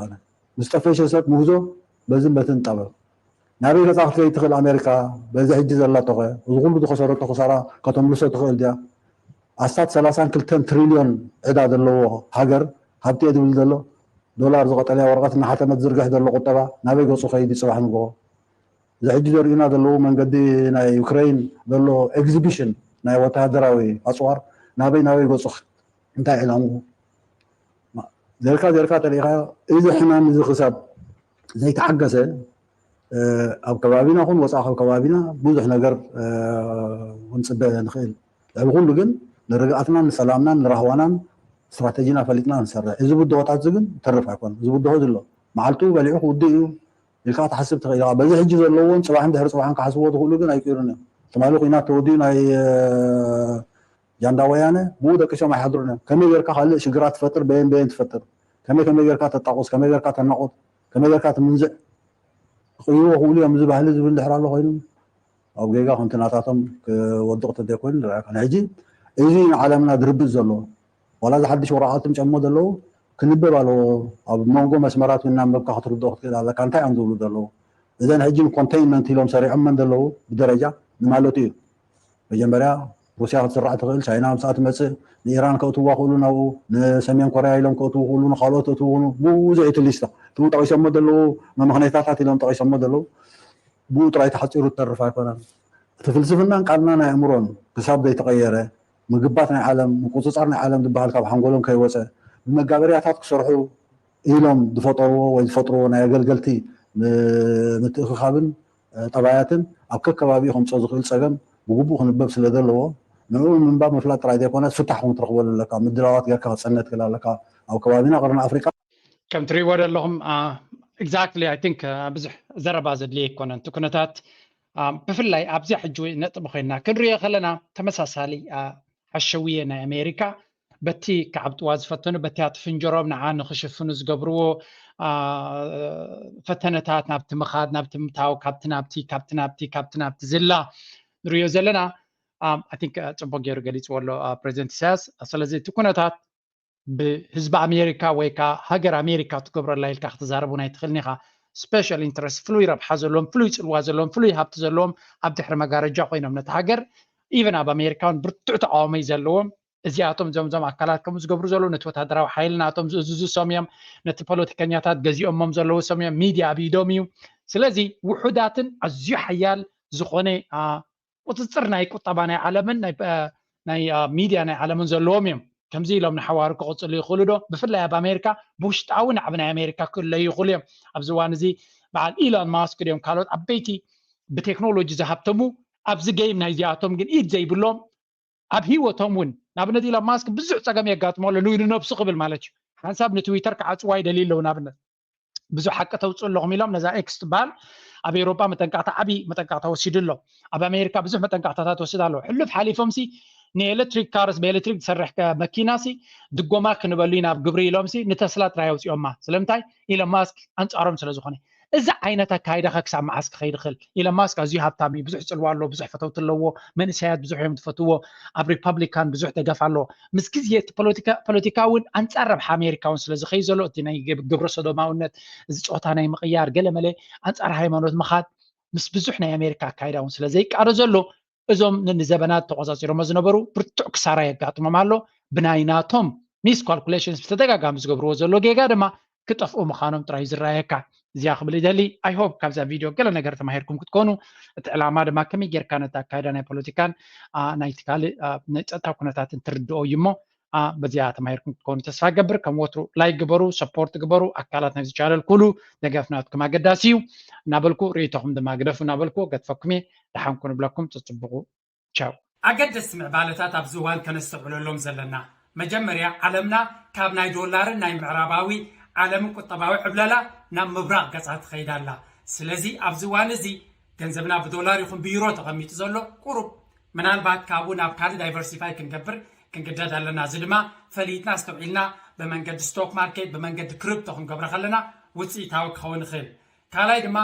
ምስ ጠፈሸ ሰብ ምህዞ በዝን በትን ጠበብ ናበይ ገፃ ክትከይድ ትኽእል ኣሜሪካ በዚ ሕጂ ዘላቶኸ እዚ ኩሉ ዝኸሰረቶ ክሳራ ከተምልሶ ትኽእል ድያ ኣስታት ሰላሳን ክልተን ትሪልዮን ዕዳ ዘለዎ ሃገር ሃብቲ እየ ዝብል ዘሎ ዶላር ዝቐጠለያ ወረቐት እናሓተመ ዝዝርግሕ ዘሎ ቁጠባ ናበይ ገፁ ከይድ እዩ ፅባሕ ንግሆ እዚ ሕጂ ዘርእዩና ዘለዉ መንገዲ ናይ ዩክረይን ዘሎ ኤግዚቢሽን ናይ ወተሃደራዊ ኣፅዋር ናበይ ናበይ ገፁ እንታይ ዕላምኡ ዘርካ ዘርካ ተሪኢኻዮ እዚ ሕማም እዚ ክሳብ ዘይተሓገሰ ኣብ ከባቢና ኹን ወፃኢ ካብ ከባቢና ብዙሕ ነገር ክንፅበ ንኽእል ልዕሊ ኩሉ ግን ንርግኣትናን ንሰላምናን ንራህዋናን ስትራተጂና ፈሊጥና ንሰርሕ እዚ ብድሆታት እዚ ግን ተርፍ ኣይኮነ እዚ ብድሆ ዝሎ መዓልቱ በሊዑ ክውድእ እዩ ኢልካ ትሓስብ ትኽእል ኢኻ በዚ ሕጂ ዘለዎም ፅባሕን ድሕሪ ፅባሕን ክሓስብዎ ዝኽእሉ ግን ኣይቅይሩን እዮም ትማሊ ኩናት ተወዲኡ ናይ ጃንዳ ወያነ ብኡ ደቂሶም ኣይሓድሩን እዮም ከመይ ጌርካ ካልእ ሽግራት ትፈጥር በየን በየን ትፈጥር ከመይ ከመይ ጌርካ ተጣቁስ ከመይ ጌርካ ተናቁት ከመይ ጌርካ ትምንዝዕ ክቅይርዎ ክእሉ እዮም እዚ ባህሊ ዝብል ድሕር ኣሎ ኮይኑ ኣብ ጌጋ ከምቲ ናታቶም ክወድቕ ተዘይኮይኑ ዝረኣየካ። ሕጂ እዚ ንዓለምና ድርብት ዘሎ ዋላ እዚ ሓድሽ ወረቓቕቲ ምጨሞ ዘለዉ ክንበብ ኣለዎ። ኣብ መንጎ መስመራት እናንበብካ ክትርድኦ ክትክእል ኣለካ። እንታይ እዮም ዝብሉ ዘለዉ? እዘን ሕጂ ንኮንቴይንመንት ኢሎም ሰሪዖመን ዘለዉ ብደረጃ ንማለቱ እዩ። መጀመርያ ሩስያ ክትስራዕ ትኽእል፣ ቻይና ምስኣ ትመፅእ፣ ንኢራን ከእትዋ ክእሉ ናብኡ፣ ንሰሜን ኮርያ ኢሎም ከእትዉ ክእሉ፣ ንካልኦት ከእትዉ ክእሉ፣ ብኡ ዘይቲ ሊስታ። እቶም ጠቒሶሞ ዘለዉ መመኽነይታታት ኢሎም ጠቒሶሞ ዘለዉ ብኡ ጥራይ ተሓፂሩ ትተርፍ ኣይኮነን። እቲ ፍልስፍናን ቃልናን ኣእምሮን ክሳብ ዘይተቐየረ፣ ምግባት ናይ ዓለም፣ ምቁፅፃር ናይ ዓለም ዝበሃል ካብ ሓንጎሎም ከይወፀ፣ ብመጋበርያታት ክሰርሑ ኢሎም ዝፈጠርዎ ወይ ዝፈጥርዎ ናይ ኣገልገልቲ ም-፣ ምትእኽኻብን፣ እ፣ ጠባያትን ኣብ ከከባቢኡ ከምፅኦ ዝኽእል ፀገም ብግቡእ ክንበብ ስለ ዘለዎ፣ ንዕኡ ምንባብ ምፍላጥ ጥራይ ዘይኮነ ፍታሕ እውን ክትረኽበሉ ኣለካ። ምድላዋት ጌርካ ክትፀነ ትኽእል ኣለካ። ኣብ ከባቢና ቀርኒ ኣፍሪቃ ከም ትሪእዎ ዘለኹም፣ አ፣ exactly፣ I think፣ አ፣ ብዙሕ ዘረባ ዘድልየ ኣይኮነን። እቲ ኩነታት፣ አ፣ ብፍላይ ኣብዚኣ ሕጂ ነጥቢ ኮይና ክንሪኦ ከለና ተመሳሳሊ፣ አ፣ ሓሸውየ ናይ ኣሜሪካ በቲ ክዓብጥዋ ዝፈተኑ፣ በቲ ትፍንጀሮም ንዓ ንኽሽፍኑ ዝገብርዎ፣ አ፣ ፈተነታት፣ ናብቲ ምኻድ፣ ናብቲ ምታው፣ ካብቲ ናብቲ፣ ካብቲ ናብቲ፣ ካብቲ ናብቲ ዝላ ንሪኦ ዘለና፣ አ፣ I think፣ አ፣ ጽቡቕ ገይሩ ገሊጽዎ ኣሎ፣ አ፣ ፕሬዚደንት ኢሳያስ። ስለዚ እቲ ኩነታት ብህዝቢ ኣሜሪካ ወይ ከዓ ሃገር ኣሜሪካ ትገብረላ ኢልካ ክትዛረብ እውን ኣይትኽእልን ኢኻ። ስፔሻል ኢንትረስት፣ ፍሉይ ረብሓ ዘለዎም፣ ፍሉይ ጽልዋ ዘለዎም፣ ፍሉይ ሃብቲ ዘለዎም፣ ኣብ ድሕሪ መጋረጃ ኮይኖም ነቲ ሃገር፣ ኢቨን ኣብ ኣሜሪካ እውን ብርቱዕ ተቃዋሚ ዘለዎም፣ እዚኣቶም እዞም፣ እዞም ኣካላት ከምኡ ዝገብሩ ዘለዉ፣ ነቲ ወታደራዊ ሓይሊ ናቶም ዝእዝዙ እሶም እዮም፣ ነቲ ፖለቲከኛታት ገዚኦሞም ዘለዉ እሶም እዮም፣ ሚድያ ኣብ ኢዶም እዩ። ስለዚ ውሑዳትን ኣዝዩ ሓያል ዝኾነ፣ አ፣ ቁፅፅር ናይ ቁጠባ ናይ ዓለምን ናይ፣ አ፣ ናይ፣ አ፣ ሚድያ ናይ ዓለምን ዘለዎም እዮም። ከምዚ ኢሎም ንሓዋሩ ክቕፅሉ ይኽእሉ ዶ? ብፍላይ ኣብ ኣሜሪካ ብውሽጣዊ ናዕቢ ናይ ኣሜሪካ ክእለዩ ይኽእሉ እዮም። ኣብዚ እዋን እዚ በዓል ኢሎን ማስክ ድዮም ካልኦት ዓበይቲ ብቴክኖሎጂ ዝሃብተሙ ኣብዚ ጌም ናይዚኣቶም ግን ኢድ ዘይብሎም ኣብ ህይወቶም እውን፣ ንኣብነት ኢሎን ማስክ ብዙሕ ፀገም የጋጥሞ ኣሎ፣ ንነብሱ ክብል ማለት እዩ። ሓንሳብ ንትዊተር ክዓፅዋ ይደልዩ ኣለዉ። ንኣብነት ብዙሕ ሓቂ ተውፅኡ ኣለኹም ኢሎም ነዛ ኤክስ ትበሃል ኣብ ኤውሮጳ መጠንቀቕታ፣ ዓብዪ መጠንቀቕታ ወሲዱ ኣሎ። ኣብ ኣሜሪካ ብዙሕ መጠንቀቕታታት ወሲድ ኣሎ። ሕሉፍ ሓሊፎም ሲ ንኤሌክትሪክ ካርስ፣ ብኤሌክትሪክ ዝሰርሕ ከ-፣ መኪና ሲ ድጎማ ክንበሉ ኢና ኣብ ግብሪ ኢሎም ሲ ንተስላ ጥራይ ኣውፂኦማ። ስለምንታይ? ኢሎን ማስክ ኣንፃሮም ስለ ዝኾነ። እዚ ዓይነት ኣካይዳ ከ ክሳብ መዓስ ክኸይድ ይኽእል? ኢሎን ማስክ ኣዝዩ ሃብታም እዩ፣ ብዙሕ ፅልዋ ኣለዎ፣ ብዙሕ ፈተውቲ ኣለዎ፣ መንእሰያት ብዙሕ እዮም ዝፈትዎ፣ ኣብ ሪፐብሊካን ብዙሕ ደገፍ ኣለዎ። ምስ ግዜ እቲ ፖለቲካ፣ ፖለቲካ እውን ኣንፃር ረብሓ ኣሜሪካ እውን ስለ ዝኸይድ ዘሎ፣ እቲ ናይ ግብ-፣ ግብረ ሰዶማውነት፣ እዚ ፆታ ናይ ምቕያር፣ ገለ መለ ኣንፃር ሃይማኖት ምኻድ፣ ምስ ብዙሕ ናይ ኣሜሪካ ኣካይዳ እውን ስለ ዘይቃዶ ዘሎ፣ እዞም ን-፣ ንዘበናት ተቆፃፂሮሞ ዝነበሩ ብርቱዕ ክሳራ የጋጥሞም ኣሎ። ብናይ ናቶም ሚስ ካልኩሌሽንስ ብተደጋጋሚ ዝገብርዎ ዘሎ ጌጋ ድማ ክጠፍኡ ምዃኖም ጥራይ እዩ ዝረኣየካ። እዚኣ ክብል ይደሊ። I hope ካብዛ ቪድዮ ገለ ነገር ተማሂርኩም ክትኮኑ፣ እቲ ዕላማ ድማ ከመይ ጌርካ ነቲ ኣካይዳ ናይ ፖለቲካን፣ አ፣ ናይቲ ካልእ፣ አ፣ ናይ ጸጥታ ኩነታትን ትርድኦ እዩ እሞ፣ አ፣ በዚኣ ተማሂርኩም ክትኮኑ ተስፋ ገብር። ከም ወትሩ ላይክ ግበሩ፣ ሰፖርት ግበሩ፣ ኣካላት ናይዚ ቻነል ኩሉ ደገፍ ናትኩም ኣገዳሲ እዩ እናበልኩ፣ ርእይቶኹም ድማ ግደፉ እናበልኩ ገድፈኩም እየ። ደሓን ኩኑ እብለኩም፣ ጽጽብቑ። ቻው። ኣገደስቲ ምዕባለታት ኣብዚ እዋን ከነስተውዕለሎም ዘለና፣ መጀመርያ ዓለምና ካብ ናይ ዶላርን ናይ ምዕራባዊ ዓለምን ቁጠባዊ ዕብለላ ናብ ምብራቕ ገጻ ትኸይድ ኣላ። ስለዚ ኣብዚ እዋን እዚ ገንዘብና ብዶላር ይኹን ብዩሮ ተቐሚጡ ዘሎ ቁሩብ፣ ምናልባት ካብኡ ናብ ካልእ ዳይቨርሲፋይ ክንገብር ክንግደድ ኣለና። እዚ ድማ ፈሊጥና ኣስተውዒልና ብመንገዲ ስቶክ ማርኬት፣ ብመንገዲ ክሪፕቶ ክንገብሮ ከለና ውፅኢታዊ ክኸውን ይኽእል። ካልኣይ ድማ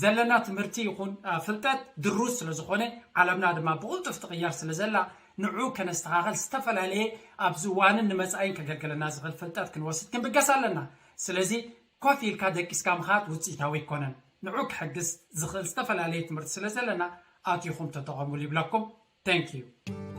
ዘለና ትምህርቲ ይኹን፣ አ፣ ፍልጠት ድሩት ስለ ዝኾነ፣ ዓለምና ድማ ብቕልጡፍ ትቕየር ስለ ዘላ፣ ንዑ ከነስተኻኸል ዝተፈላለየ ኣብዚ እዋንን ንመጻኢን ከገልግለና ዝኽእል ፍልጠት ክንወስድ ክንብገስ ኣለና። ስለዚ ኮፍ ኢልካ ደቂስካ ምኻድ ውጽኢታዊ ኣይኮነን። ንዑ ክሕግዝ ዝኽእል ዝተፈላለየ ትምህርቲ ስለ ዘለና ኣቲኹም ተጠቐሙሉ ይብለኩም። Thank you።